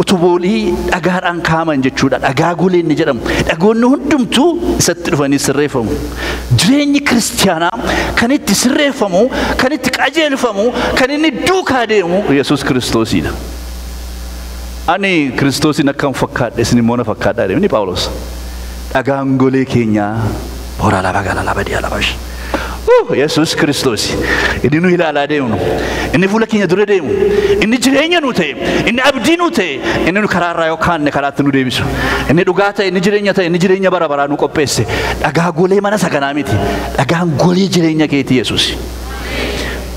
utuboolii dhagaadhaan kaaman jechuudha. Dhagaa golee inni jedhamu. Dhagoonni hundumtuu isatti dhufanii sirreeffamu. Jireenyi kiristiyaanaa kan itti sirreeffamu, kan itti qajeelfamu, kan inni duukaa deemu Yesuus Kiristoosidha. Ani Kiristoosin akkam fakkaadhe isin immoo na fakkaadhaa jedhe inni Phaawulos. Dhagaan golee keenyaa boora laba gala laba diya labash. Yesuus Kiristoos inni nu ilaalaa deemnu, inni fuula keenya dura deemu, inni jireenya nu ta'e, inni abdii nu ta'e, inni nu karaarraa yoo kaanne karaatti nu deebisu, inni dhugaa ta'e, inni jireenya ta'e, inni jireenya bara baraa nu qopheesse. Dhagaa golee mana saganaa miti, dhagaan golee jireenya keetii Yesuus.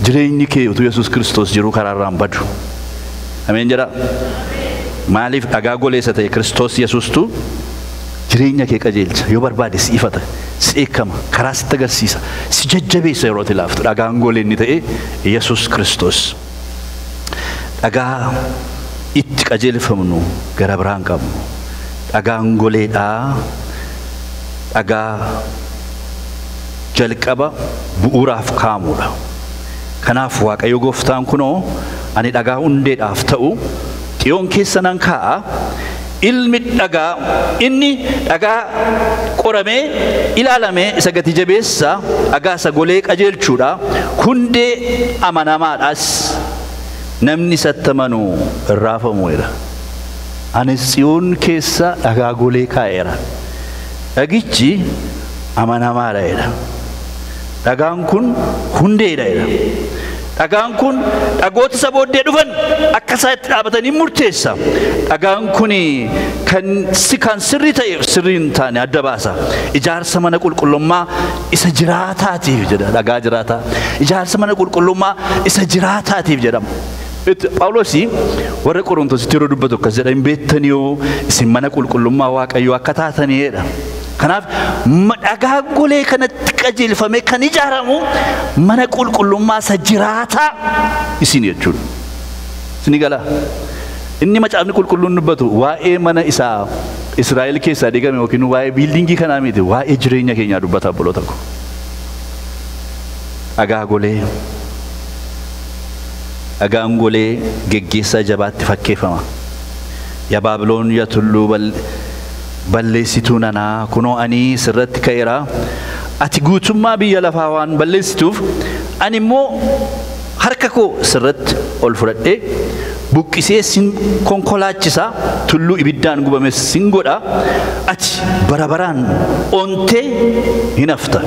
Jireenyi kee utuu Yesuus Kiristoos jiru karaarraa hin badu. Ameen jedha. Maaliif dhagaa golee isa ta'e Kiristoos Yesuustu jireenya kee qajeelcha. Yoo barbaade si ifata, si eekama, karaa sitti agarsiisa, si jajjabeessa yeroo ati laaftu. Dhagaan golee inni ta'e Yesuus Kiristoos. Dhagaa itti qajeelfamnu gara biraan qabnu. Dhagaan goleedhaa, dhagaa jalqaba bu'uuraaf kaa'amudha. Kanaaf Waaqayyo gooftaan kunoo ani dhagaa hundeedhaaf ta'u Xiyoon keessa nan kaa'a. Ilmi dhagaa inni dhagaa qoramee ilaalamee isa gati jabeessa dhagaa isa golee qajeelchuudha. Hundee amanamaadhaas namni isatti amanu hin raafamuudha. Ani Xiyoon keessa dhagaa golee kaa'eera. Dhagichi amanamaadha jedha. Dhagaan kun hundeedha jedha. Dhagaan kun dhagoota isa booddee dhufan akka isaa itti dhaabatanii murteessa. Dhagaan kun kan sirrii ta'e sirrii hin taane adda baasa. Ijaarsa mana qulqullummaa isa jiraataatiif jedha. Dhagaa jiraataa. Ijaarsa mana qulqullummaa isa jiraataatiif jedhama. Phaawulos warra Qorontositti yeroo dubbatu akkas jedha, hin beektanii yoo isin mana qulqullummaa Waaqayyoo akka taatanii jedha. Kanaaf dhagaa golee kanatti qajeelfamee kan ijaaramu mana qulqullummaa isa jiraataa isin jechuudha. Isin gala. Inni macaafni qulqulluun dubbatu waa'ee mana isaa Israa'el keessaa diigame yookiin waa'ee biildingii kanaa miti, waa'ee jireenya keenyaa dubbata obboloota ko. Dhagaa golee. Dhagaan golee geggeessaa jabaatti fakkeeffama. Yaa Baabiloon yaa tulluu balleessituu nanaa kunoo ani sirratti ka'eera. Ati guutummaa biyya lafaa waan balleessituuf ani immoo harka koo sirratti ol fudhadhee buqqisee sin konkolaachisa, tulluu ibiddaan gubame sin godha. Ati bara baraan ontee hin hafta.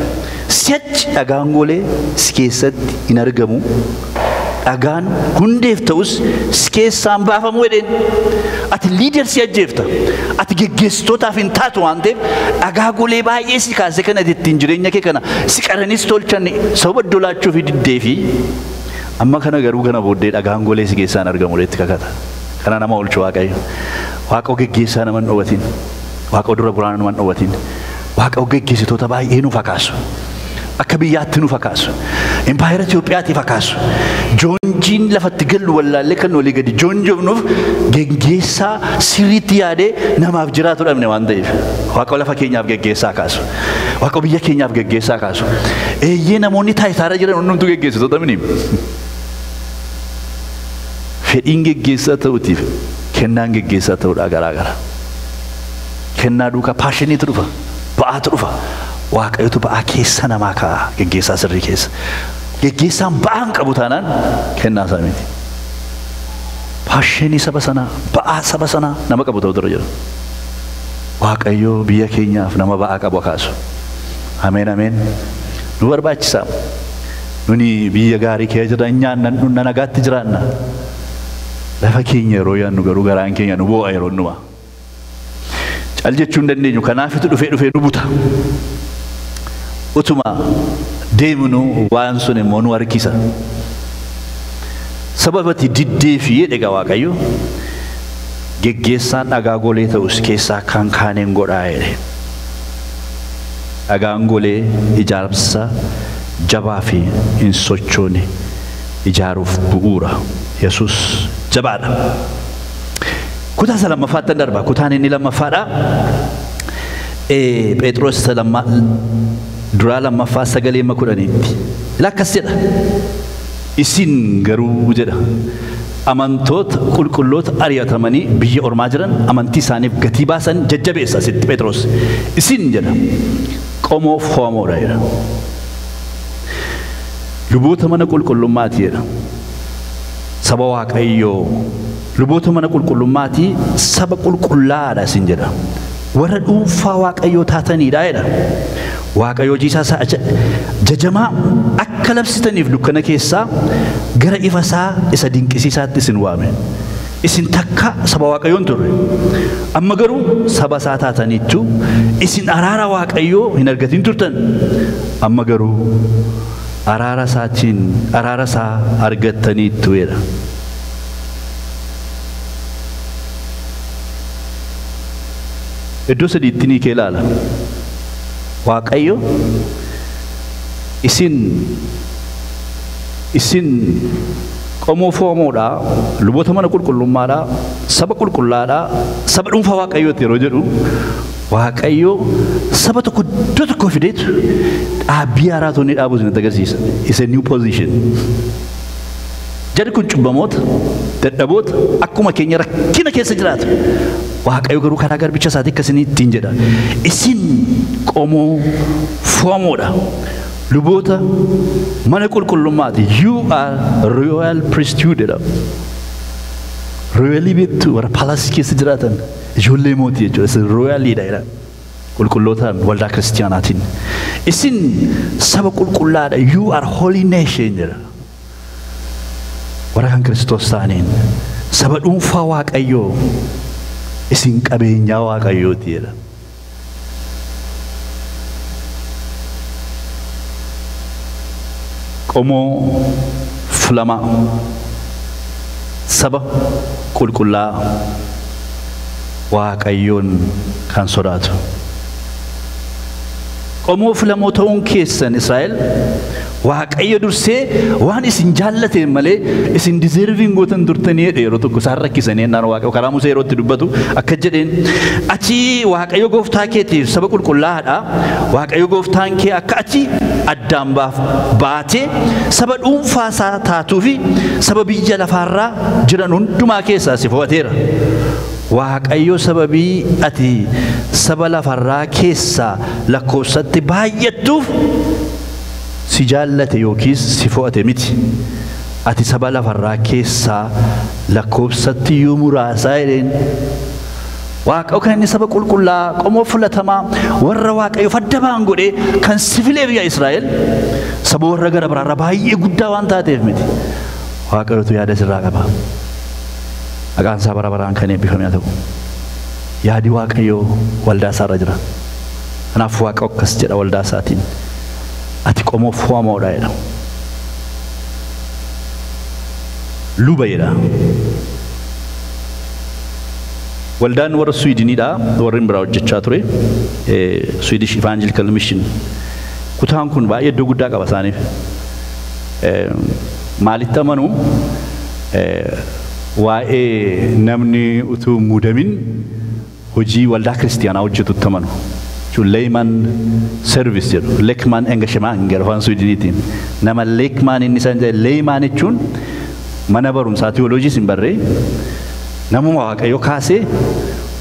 Si'achi dhagaan golee si keessatti hin argamu. Dhagaan hundeef ta'us si keessaan baafamu jedheen. Ati liider si ajjeefta. Ati geggeessitootaaf hin taatu waan ta'eef dhagaa golee baay'ee si kaase kana ittiin jireenya kee kana si qaranis tolchan sababa iddoo fi diddee fi amma kana garuu kana booddee dhagaan golee si keessaan argamu itti kakata. Kana nama oolchu Waaqayyo. Waaqa geggeessaa nama hin dhoowwatin. Waaqa dura buraana nama hin dhoowwatin. Waaqa geggeessitoota baay'ee nu fakaasu. Akka biyyaatti nu fakaasu. Impaayera Itoophiyaatti fakaasu. Joonjiin lafatti gallu wallaallee kan walii gadi joonjofnuuf geggeessaa sirriitti yaadee namaaf jiraatu dhabne waan ta'eef. Waaqa lafa keenyaaf geggeessaa kaasu. Waaqa biyya keenyaaf geggeessaa kaasu. Eeyyee namoonni taayitaarra jiran hundumtuu geggeessitoota mini. Fedhiin geggeessaa ta'uutiif kennaan geggeessaa ta'uudhaa garaagara. Kennaa duukaa paashiniitu dhufa. Ba'aatu dhufa. Waaqayyotu ba'aa keessa namaa kaa'a geggeessaa sirrii keessa. Geggeessaan ba'aa hin qabu taanaan kennaa isaa miti. Paashinii saba sanaa, ba'aa saba sanaa nama qabu ta'utu irra jira. Waaqayyo biyya keenyaaf nama ba'aa qabu kaasu. Ameen ameen. Nu barbaachisa. Nuni biyya gaarii keessa jirra, nyaanna, dhugna, nagaatti jiraanna. Lafa keenya yeroo yaannu garuu garaan keenya nu boo'a yeroo numa. Cal jechuu hin dandeenyu. Kanaafitu dhufee dhufee nu buta. Utuma deemnu waan sun immoo nu harkisa. Sababati diddee fi jedhe Waaqayyo geggeessaan dhagaa golee ta'us keessaa kan kaaneen godhaa jedhe. Dhagaan golee ijaarsa jabaa fi hin sochoone ijaaruuf bu'uura. Yesuus jabaadha. Kutaa isa lammaffaatti darba. Kutaan inni lammaffaadha. Phexros duraa lammaffaa 9:10. Akkas jedha. Isin garuu jedha amantoota qulqulloota ari'atamanii biyya ormaa jiran amantii isaaniif gatii baasan jajjabeessa sitti Phexros. Isin jedha qomoo foomoodha jedha. Luboota mana qulqullummaati jedha. Saba Waaqayyoo luboota mana qulqullummaati, saba qulqullaadha isin jedha. Warra dhuunfaa Waaqayyoo taataniidha jedha. Waaqayyo hojii isaa jajamaa akka labsitaniif dukkana keessaa gara ifa isaa isa dinqisiisaatti isin waame. Isin takka saba Waaqayyoo hin turre. Amma garuu saba isaa taataniittu isin araara Waaqayyoo hin argatin turtan. Amma garuu araara isaatiin araara isaa argattaniittu jedha. Iddoo sadiitti ni kee ilaala. Waaqayyo isin qomoo foomoodha, luboota mana qulqullummaadha, saba qulqullaadha, saba dhuunfaa Waaqayyooti yeroo jedhu Waaqayyo saba tokko iddoo tokko fideetu dhaabbii haaraa toonni dhaabuu isinitti agarsiisa. It's a new position. Jarri kun cubbamoota, dadhaboota, akkuma keenya rakkina keessa jiraatu. Waaqayyo garuu karaa garbicha isaatii akkasii ittiin jedha. Isin qomoo fo'amoodha. Luboota mana qulqullummaati. You are royal priesthood jedha. Royalii beektu warra paalaasii keessa jiraatan ijoollee mootii jechuudha. Isin royaliidha jedha. Qulqullootaan waldaa kiristiyaanaatiin. Isin saba qulqullaadha. You are holy nation jedha. Warra kan Kiristoos ta'aniin saba dhuunfaa Waaqayyoo isin qabeenyaa Waaqayyooti jedha. Qomoo filamaa saba qulqullaa Waaqayyoon kan sodaatu. Qomoo filamoo ta'uun keessan Israa'el Waaqayyo dursee waan isin jaallateen malee isin deserving gootan turtanii jedhe yeroo tokko isaan rakkisanii jennaan Waaqayyo karaa Musee yeroo itti dubbatu akka jedheen achi Waaqayyo gooftaa keetiif saba qulqullaa'aadha. Waaqayyo gooftaan kee akka achi addaan baatee saba dhuunfaa isaa taatuu fi saba biyya lafaarraa jiran hundumaa keessaa si fo'ateera. Waaqayyo sababii ati saba lafarraa keessaa lakkoofsatti baay'attuuf si jaallate yookiis si fo'ate miti. Ati saba lafarraa keessaa lakkoofsatti iyyuu muraasaa jedheen. Waaqayyo kan inni saba qulqullaa qomoo filatamaa warra Waaqayyoof adda ba'an godhee kan si filee biyya Israa'el saba warra gara biraarraa baay'ee guddaa waan taateef miti. Waaqayyotu yaada sirraa qaba. Maqaan isaa bara baraan kan eebbifame haa ta'u. Yaadi Waaqayyoo waldaa isaarra jira. Kanaaf Waaqa akkas jedha waldaa isaatiin. Ati qomoo fo'amoodha jedha. Luba jedha. Waldaan warra Swiidiniidha warri biraa hojjechaa ture. Swedish Evangelical Mission. Kutaan kun baay'ee iddoo guddaa qaba isaaniif. Maalitti amanu waa'ee namni utuu muudamin hojii waldaa kiristiyaanaa hojjetutti amanu. Layman service jedhu. Lekman engagemang jedhu afaan Swiidiniitiin. Nama lekman inni isaan jedhe layman jechuun mana barumsaa teolojiis hin barree namuma Waaqayyo kaasee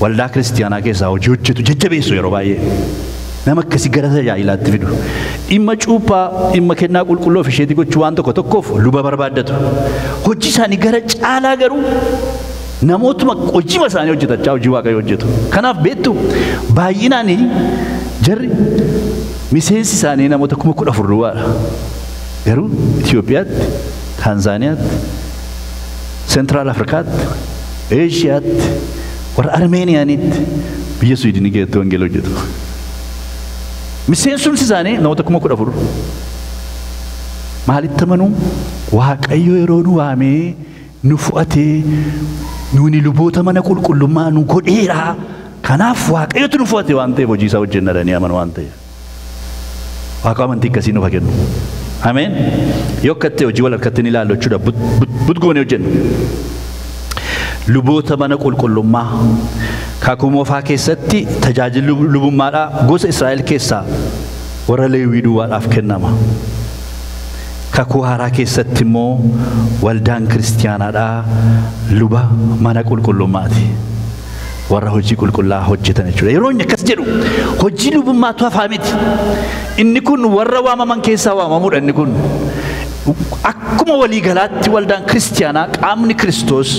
waldaa kiristiyaanaa keessaa hojii hojjetu jajjabeessu yeroo baay'ee. Nama akkasii gara tajaajilaatti fidu. Dhimma cuuphaa, dhimma kennaa qulqulluu of isheetii gochuu waan tokko tokkoof luba barbaaddatu. Hojii isaanii gara caalaa garuu namootuma hojiima isaanii hojjetachaa hojii Waaqayyo hojjetu. Kanaaf beektu baay'inaan jarri miseensi isaanii namoota 14,000 duwwaadha. Garuu Itoophiyaatti, Taanzaaniyaatti, Seentiraal Afrikaatti, Eeshiyaatti, warra Armeeniyaanitti biyya Swiidinii keessatti wangeela hojjetu. Miseensumsi isaanii namoota 14,000. Maalitti amanuu? Waaqayyo yeroo nu waamee nu fo'atee nuuni luboota mana qulqullummaa nu godheera. Kanaaf Waaqayyotu nu fo'ate waan ta'eef hojii isaa hojjenna jedhanii amanu waan ta'eef. Waaqa amantii akkasii nuuf haa kennu. Ameen. Yoo akka ta'e hojii wal harkatti ni ilaallu jechuudha. But goonee hojjenna. Luboota mana qulqullummaa kakuu moofaa keessatti tajaajilli lubummaadhaa gosa Israa'el keessaa warra Leewwii duwwaadhaaf kennama. Kakuu haaraa keessatti immoo waldaan kiristiyaanaadhaa luba mana qulqullummaati. Warra hojii qulqullaa hojjetan jechuudha. Yeroo inni akkas jedhu hojii lubummaatu hafaa miti. Inni kun warra waamaman keessaa waamamuudha inni kun. Akkuma waliigalaatti waldaan kiristiyaanaa qaamni Kiristoos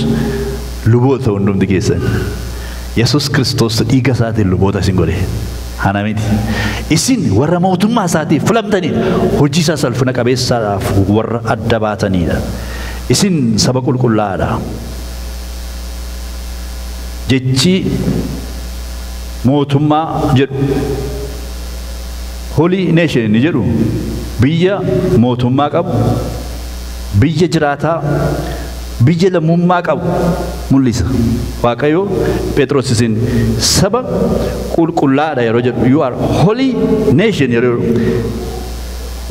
luboota hundumti keessan. Yesuus Kiristoos dhiiga isaatiin luboota isin godhe. Ana miti. Isin warra mootummaa isaatiif filamtanidha. Hojii isaa salphina qabeessaadhaaf warra adda baatanidha. Isin saba qulqullaa'aadha. Jechi mootummaa jedhu Holy Nation inni jedhu biyya mootummaa qabu, biyya jiraataa, biyya lammummaa qabu mul'isa. Waaqayyo Phexros isin saba qulqullaa'aadha yeroo jedhu you are holy nation yeroo jedhu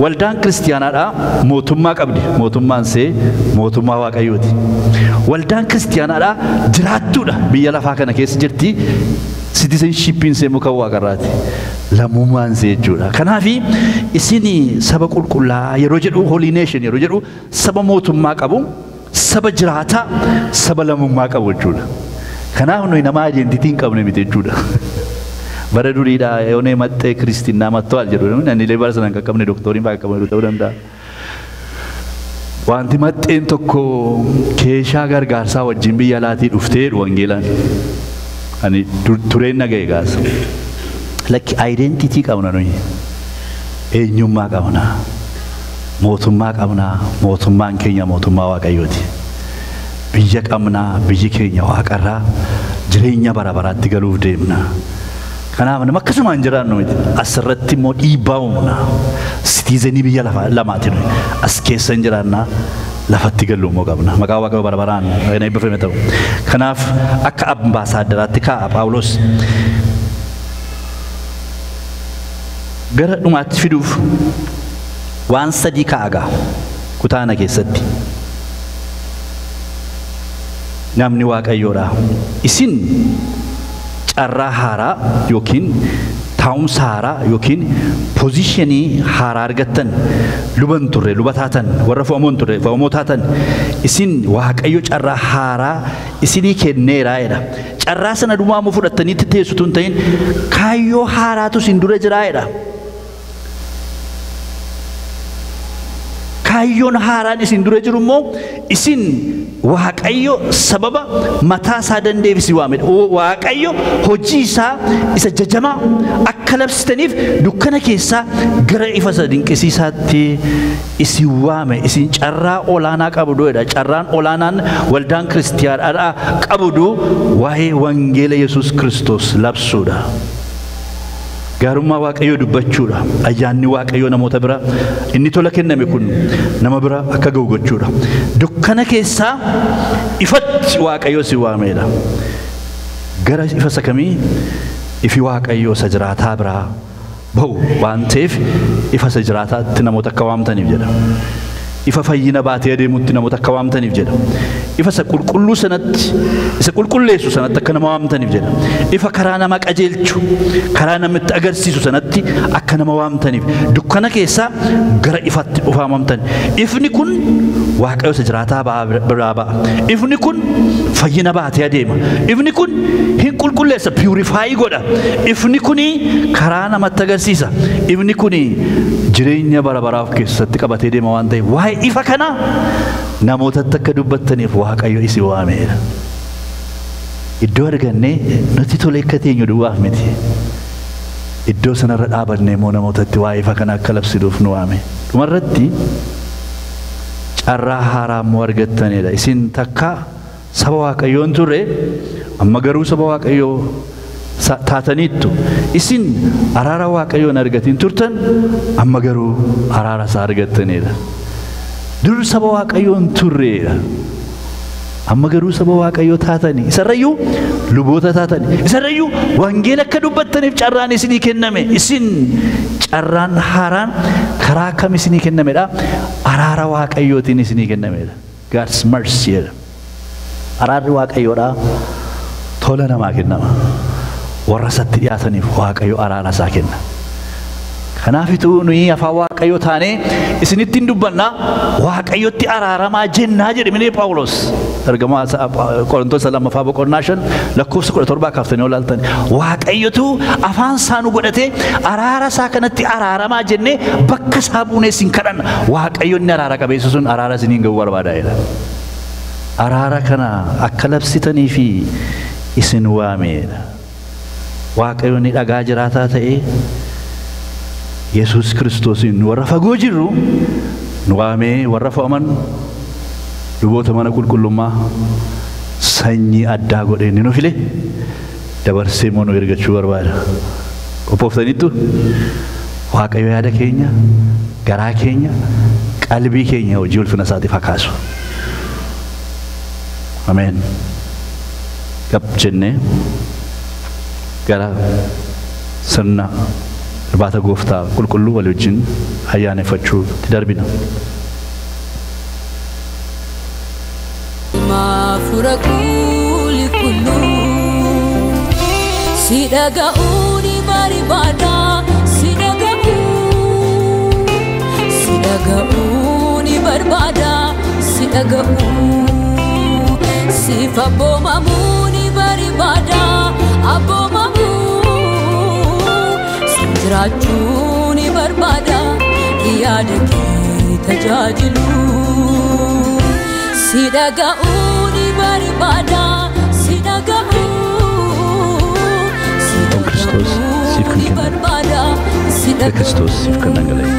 waldaan kiristiyaanaadhaa mootummaa qabdi. Mootummaan see mootummaa Waaqayyooti. Waldaan kiristiyaanaadhaa jiraattuudha. Biyya lafaa kana keessa jirti. Citizenshipiin see muka waaqarraati. Lammummaan see jechuudha. Kanaaf isin saba qulqullaa yeroo jedhu, holy nation yeroo jedhu, saba mootummaa qabu, saba jiraataa, saba lammummaa qabu jechuudha. Kanaaf nuyi nama identity hin qabne miti jechuudha. Bara duriidhaa yoonee maxxee kiristinnaa matto'al jedhu, namni illee bara sana hin qaqqabne, doktoriin baay'ee qaqqabne ta'uu danda'a. Wanti maxxeen tokko keeshaa gargaarsaa wajjin biyya alaatii dhuftee jedhu wangeelaan. Ani tureen naga'e gaasa. Lakki, identity qabna nuyi. Eenyummaa qabna. Mootummaa qabna. Mootummaan keenya mootummaa Waaqayyooti. Biyya qabna. Biyyi keenya waaqarraa, jireenya bara baraatti galuuf deemna. Kanaaf nama akkasumaan jiraannu miti. Asirratti immoo dhiibbaa uumna. Citizenii biyya lafa lamaati nuyi. As keessa hin jiraannaa, lafatti galuu immoo qabna. Maqaa Waaqayyoo bara baraan kan eebbifame ta'u. Kanaaf akka ambaasaaddaraatti kaa'a Phaawulos. Gara dhumaatti fiduuf waan sadii kaa'a gaa kutaana keessatti. Namni Waaqayyoodha. Isin carraa haaraa yookiin taa'umsa haaraa yookiin positionii haaraa argattan. Luban turre, luba taatan. Warra fo'amoon turre, fo'amoo taatan. Isin Waaqayyo carraa haaraa isinii kenneeraa jedha. Carraa sana dhumaa fudhattaniitti teessutu hin ta'in, kaayyoo haaraatu isin dura jiraa jedha. Kaayyoon haaraan isin dura jiru immoo isin Waaqayyo sababa mataa isaa danda'eef isin waamedha. Waaqayyo hojii isaa isa jajamaa akka labsitaniif dukkana keessaa gara ifa isa dinqisiisaatti isin waame. Isin carraa olaanaa qabdu jedha. Carraan olaanaan waldaan kiristiyaanaa qabdu waa'ee wangeela Yesuus Kiristoos labsuudha. Gaarummaa Waaqayyoo dubbachuudha. Ayyaanni Waaqayyoo namoota bira inni tola kenname kun nama bira akka ga'u gochuudha. Dukkana keessaa ifatti Waaqayyoo si waameedha. Gara ifa isa kamii? Ifi Waaqayyoo isa jiraataa biraa ba'u waan ta'eef, ifa isa jiraataatti namoota akka waamtaniif jedha. Ifa fayyina baatee adeemutti namoota akka waamtaniif jedha. Ifa isa qulqulluu sanatti, isa qulqulleessu sanatti akka nama waamtaniif jedha. Ifa karaa nama qajeelchu, karaa namatti agarsiisu sanatti akka nama waamtaniif. Dukkana keessaa gara ifatti waamamtan. Ifni kun Waaqayyo isa jiraataa biraa ba'a. Ifni kun fayyina baatee adeema. Ifni kun hin qulqulleessa, purify godha. Ifni kuni karaa namatti agarsiisa. Ifni kuni jireenya bara baraa of keessatti qabatee deema waan ta'eef, waa'ee ifa kana namootatti akka dubbattaniif Waaqayyo isin waameera. Iddoo argannee nuti tole akka teenyu duwwaaf miti. Iddoo sanarra dhaabannee immoo namootatti waa'ee ifa kana akka labsinuuf nu waame. Dhumarratti carraa haaraa immoo argattanidha. Isin takka saba Waaqayyoon turre, amma garuu saba Waaqayyoo taataniittu. Isin araara Waaqayyoon argatiin turtan, amma garuu araara isaa argattanidha. Dur saba Waaqayyoon turreedha. Amma garuu saba Waaqayyoo taatanii, isarrayyuu luboota taatanii, isarrayyuu wangeela akka dubbattaniif carraan isinii kenname. Isin carraan haaraan karaa kam isinii kennamedha? Araara Waaqayyootiin isinii kennamedha. God's mercy jedha. Araarri Waaqayyoodha tola namaa kennama. Warra isatti dhiyaataniif Waaqayyo araara isaa kenna. Kanaafituu nuyi afaan Waaqayyoo taanee isinitti hin dubbannaa, Waaqayyotti araaramaa jennaa jedhe minee Phaawulos. Ergamaa Qorontoos lammaffaa boqonnaa 5 lakkoofsa 17 kaaftanii olaaltan. Waaqayyotu afaan isaa nu godhatee araara isaa kanatti araaramaa jennee bakka isaa buunee isin kadhanna. Waaqayyo inni araara qabeessa sun araara isiniin ga'uu barbaada jedha. Araara kana akka labsitanii fi isin waameedha. Waaqayyo inni dhagaa jiraataa ta'ee Yesuus Kiristoosiin warra fagoo jirru nu waamee, warra fo'aman, luboota mana qulqullummaa, sanyii addaa godhee inni nu file, dabarsee immoo nu ergachuu barbaada. Qophooftaniittu? Waaqayyo yaada keenya, garaa keenya, qalbii keenya hojii ulfina isaatiif haa kaasu. Ameen. Gab jennee gara sirna irbaata gooftaa qulqulluu walii wajjin ayyaaneffachuutti darbina. Hafuura qulqulluu. Si dhaga'uu ni barbaada, si dhaga'uu, si dhaga'uu ni barbaada, si dhaga'uu. Siif abboomamuu ni barbaada, abboomamuu. Si jiraachuu ni barbaada, yaada kee tajaajilu. Si dhaga'uu ni barbaada, si dhaga'uu. Si Foon Kiristoos siif kan ni kenname. barbaada, si Dhiiga Kiristoos siif kan dhangala'e.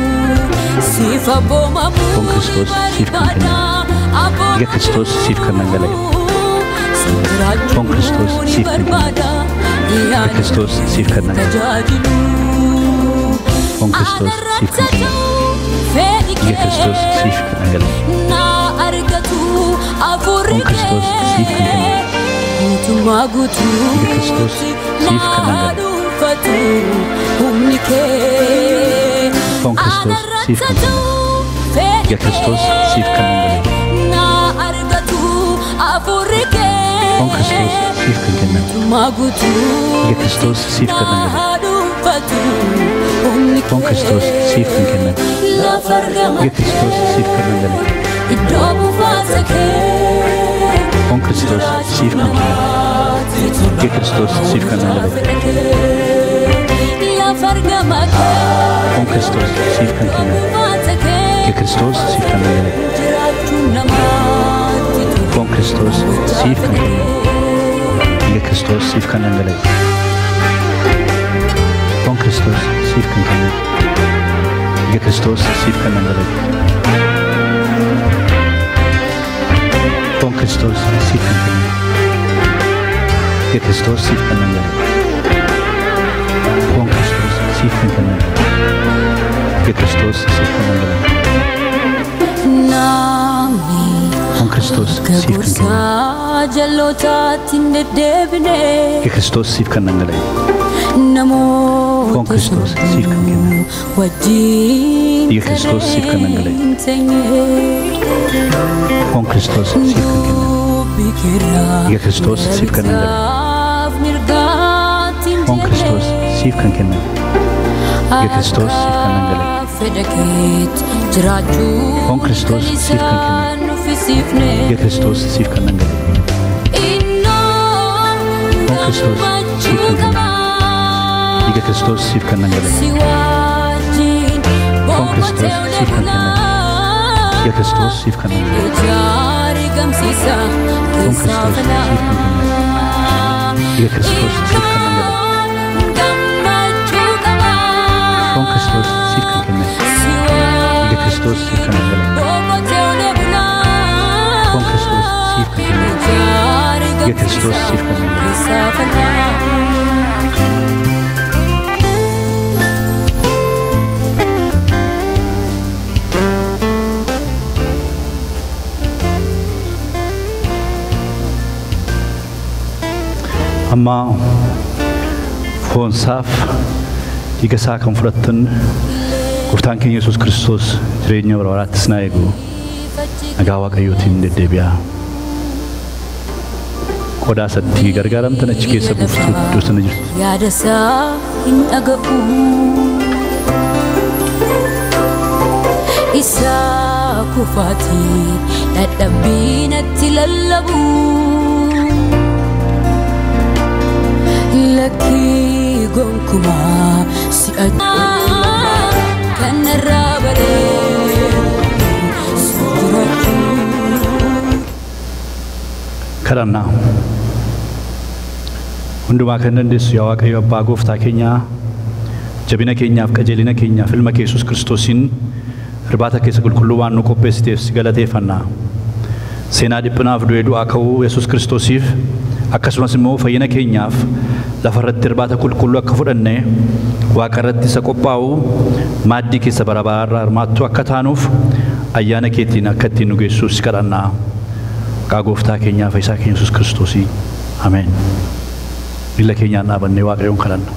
Siif abboomamuu Foon ni Kiristoos siif kan barbaada, kenname. Dhiiga Kiristoos siif kan dhangala'e. Si jiraachuu Foon Kiristoos ni siif kan kenname. barbaada, Dhiiga yaada Kiristoos siif kan dhangala'e. tajaajilu. Foon Kiristoos siif kan kenname. Dhiiga Kiristoos siif kan dhangala'e. Na argatu hafuurri Foon Kiristoos siif kan kenname. Guutummaa Dhiiga Kiristoos guutuutti siif kan na dhangala'e. dhuunfatu humni kee. Foon Kiristoos siif kan kenname. Dhiiga Kiristoos siif kan dhangala'e. Na argatu hafuurri kee. Foon Kiristoos siif kan kenname. Guutummaa Dhiiga Kiristoos siif kan dhangala'e. na dhuunfatu humni Foon Kiristoos siif kan kenname. Lafa argama Dhiiga Kiristoos siif kan dhangala'e. Iddoo buufata kee. Foon Kiristoos siif kan kenname. Dhiiga Kiristoos siif kan dhangala'e. Lafa argama kee. Foon Kiristoos siif kan kenname. Buufata kee. Dhiiga Kiristoos siif kan dhangala'e. Jiraachuun namaatti tola. Foon Kiristoos siif kan kenname. Dhiiga Kiristoos siif kan dhangala'e. Foon Kiristoos siif kan kenname. Dhiiga Kiristoos siif kan dhangala'e. Foon Kiristoos siif kan kenname. Dhiiga Kiristoos siif kan dhangala'e. Foon Kiristoos siif kan kenname. Dhiiga Kiristoos siif kan dhangala'e. Namni Foon Kiristoos akka siif kan kenname. gorsaa jalootaatti hin deddeebine. Dhiiga Kiristoos siif kan dhangala'e. Namoota Foon Kiristoos siif kan kenname. wajjin Dhiiga Kiristoos siif kan dhangala'e. hin teenye. Foon Kiristoos siif kan kenname. Dubbii keerraa Dhiiga Kiristoos siif kan dhangala'e. bitaaf mirgaatti hin Foon Kiristoos jenne. siif kan kenname. Dhiiga Kiristoos siif kan dhangala'e. Akka fedha keetti jiraachuu Foon Kiristoos siif kan kenname. isaan nuffisiifne. Dhiiga Kiristoos siif kan dhangala'e. Innoo Foon Kiristoos siif gammachuu kan kenname. qabaa. Dhiiga Kiristoos siif kan dhangala'e. Si wajjin Foon Kiristoos siif kan kenname. Dhiiga Kiristoos siif kan dhangala'e. Ijaari gamsiisa Foon keessaa Kiristoos siif kan kenname. Dhiiga Kiristoos siif kan dhangala'e. Gammachuu qabaa. Foon Kiristoos siif kan kenname. Si Dhiiga Kiristoos siif kan dhangala'e. boqotee olee bulaa. Foon Kiristoos siif kan kenname. Ijaari Dhiiga Kiristoos gamsiisa siif kan dhangala'e. keessaa falaa. Amma foonsaaf dhiiga isaa kan fudhattan gooftaan keenya Yesuus Kiristoos jireenya bara baraattis naa eegu nagaa Waaqayyootiin deddeebi'aa. Qodaa isatti gargaaramtan achi keessa buuftu iddoo sana jirtu. Yaada isaa hin dhaga'u. Isa kufaatii dadhabbii natti lallabu. Lakkii gonkumaa si'a kanarraa bareedu si jiraachuu. Kadhannaa. Hundumaa kan dandeessu yaa Waaqayyo Abbaa Gooftaa keenyaa jabina keenyaaf qajeelina keenyaaf ilma kee Yesuus Kiristoosiin irbaata keessa qulqulluu waan nu qopheessiteef si galateeffanna. Seenaa dhiphinaaf du'ee du'aa ka'uu Yesuus Kiristoosiif akkasumas immoo fayyina keenyaaf lafarratti irbaata qulqulluu akka fudhanne waaqa irratti isa qophaa'u maaddii keessa bara baraarraa hirmaattuu akka taanuuf ayyaana keetiin akka ittiin nu geessuuf si kadhanna. Maqaa Gooftaa keenyaa Fayyisaa keenya Yesuus Kiristoosii. Ameen. Miilla keenyaan dhaabannee Waaqayyoon kadhanna.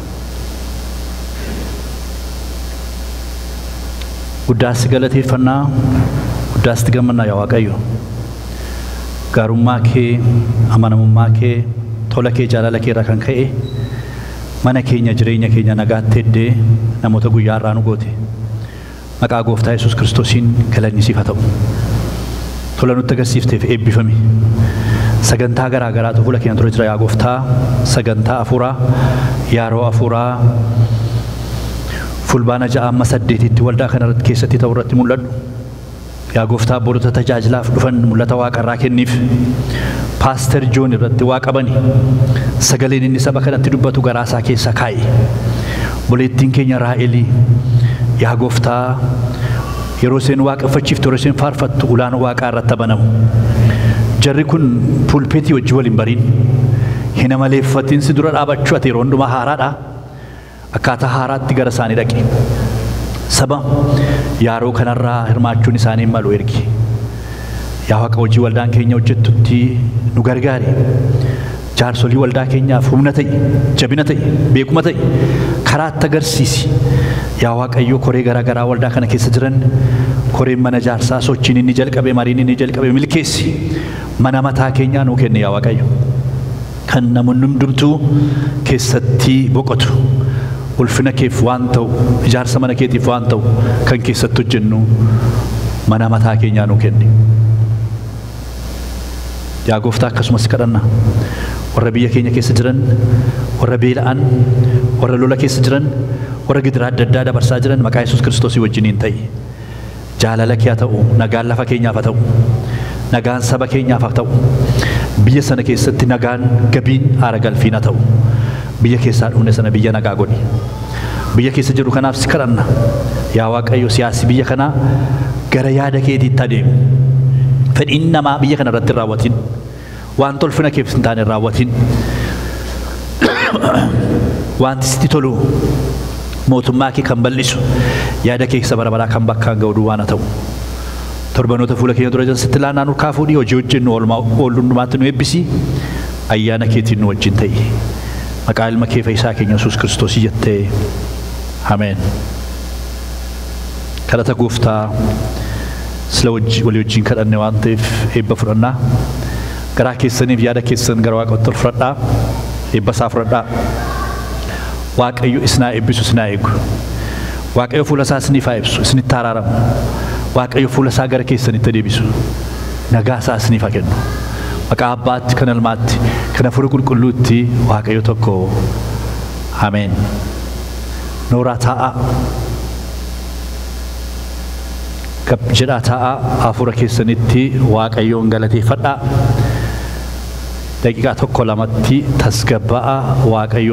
Guddaas si galateeffannaa, guddaas si gammannaa yaa Waaqayyo. Gaarummaa kee, amanamummaa kee, tola kee, jaalala kee irraa kan ka'e Mana keenya jireenya keenya nagaatti heddee namoota guyyaa irraa nu goote. Maqaa gooftaa Yesuus Kiristoosiin galanni siif haa ta'u. Tola nutti agarsiifteef eebbifami. Sagantaa garaa garaatu fuula keenya dura jira yaa gooftaa. Sagantaa afuuraa, yeroo afuuraa fulbaana 6 amma 8tti waldaa kana irratti keessatti ta'u irratti mul'adhu. Yaa gooftaa abboota tajaajilaaf dhufan mul'ata waaqarraa kenniif. Paaster Joon irratti waa qabani. Sagaleen inni saba kanatti dubbatu garaa isaa keessa kaa'i. Boleettiin keenya Raa'elii yaa gooftaa yeroo isheen waaqeffachiiftu yeroo isheen faarfattu ulaan waaqaa irratti banamu. Jarri kun pulpeetii wajji waliin bariin hin amaleeffatiin si dura dhaabachuu ati yeroo hundumaa haaraadha. Akkaataa haaraatti gara isaanii dhaqi. Saba yeroo kanarraa hirmaachuun isaanii malu ergi. Yaa Waaqa hojii waldaan keenya hojjettutti nu gargaari. Jaarsolii waldaa keenyaaf humna ta'i, jabina ta'i, beekuma ta'i, karaatti agarsiisi. Yaa Waaqayyo koree garaa garaa waldaa kana keessa jiran koreen mana jaarsaa sochiin inni jalqabe mariin inni jalqabe milkeessi. Mana mataa keenyaa nuu kenne yaa Waaqayyo. Kan namoonni hundumtuu keessatti boqotu. Ulfina keef waan ta'u, ijaarsa mana keetiif waan ta'u kan keessatti hojjennu mana mataa keenyaa nuu kenne. Yaa gooftaa akkasumas kadhanna. Warra biyya keenya keessa jiran, warra beela'an, warra lola keessa jiran, warra gidiraa adda addaa dabarsaa jiran maqaa Yesuus Kiristoosii wajjiniin ta'i. Jaalala kee haa ta'u, nagaan lafa keenyaaf haa ta'u, nagaan saba keenyaaf haa ta'u, biyya sana keessatti nagaan gabiin haara galfiin haa ta'u. Biyya keessaa dhufne sana biyya nagaa godhi. Biyya keessa jiru kanaaf si kadhanna. Yaa Waaqayyo siyaasi biyya kanaa gara yaada keetiitti adeemu. Fedhiin namaa biyya kana irratti hin raawwatin. Waan tolfina keef hin taane hin raawwatin. Wanti sitti tolu mootummaa kee kan bal'isu yaada kee isa bara baraa kan bakkaan ga'u duwwaan haa ta'u. Torbanoota fuula keenya dura jiran sitti laannaa nu kaafuudhi hojii hojjennu oollu hundumaatti nu eebbisi. Ayyaana keetiin nu wajjin ta'i. Maqaa ilma kee fayyisaa keenya Yesuus Kiristoosii jettee ameen. Kadhata gooftaa sila walii wajjin kadhanne waan ta'eef eebba fudhannaa. Garaa keessaniif yaada keessan gara Waaqaatti ol fudhadhaa. Eebba isaa fudhadhaa. Waaqayyo isinaa eebbisu isinaa eegu. Waaqayyo fuula isaa isiniif haa ibsu isinitti araaramu. Waaqayyo fuula isaa gara keessanitti deebisu. Nagaa isaa isiniif haa kennu. Maqaa Abbaatti kan Ilmaatti kan Hafuura Qulqulluutti Waaqayyo tokko. Ameen. Nooraa taa'aa. Gab jedhaa taa'aa hafuura keessanitti Waaqayyoon galateeffadhaa. Daqiiqaa 1-2tti tasgabba'aa Waaqayyo.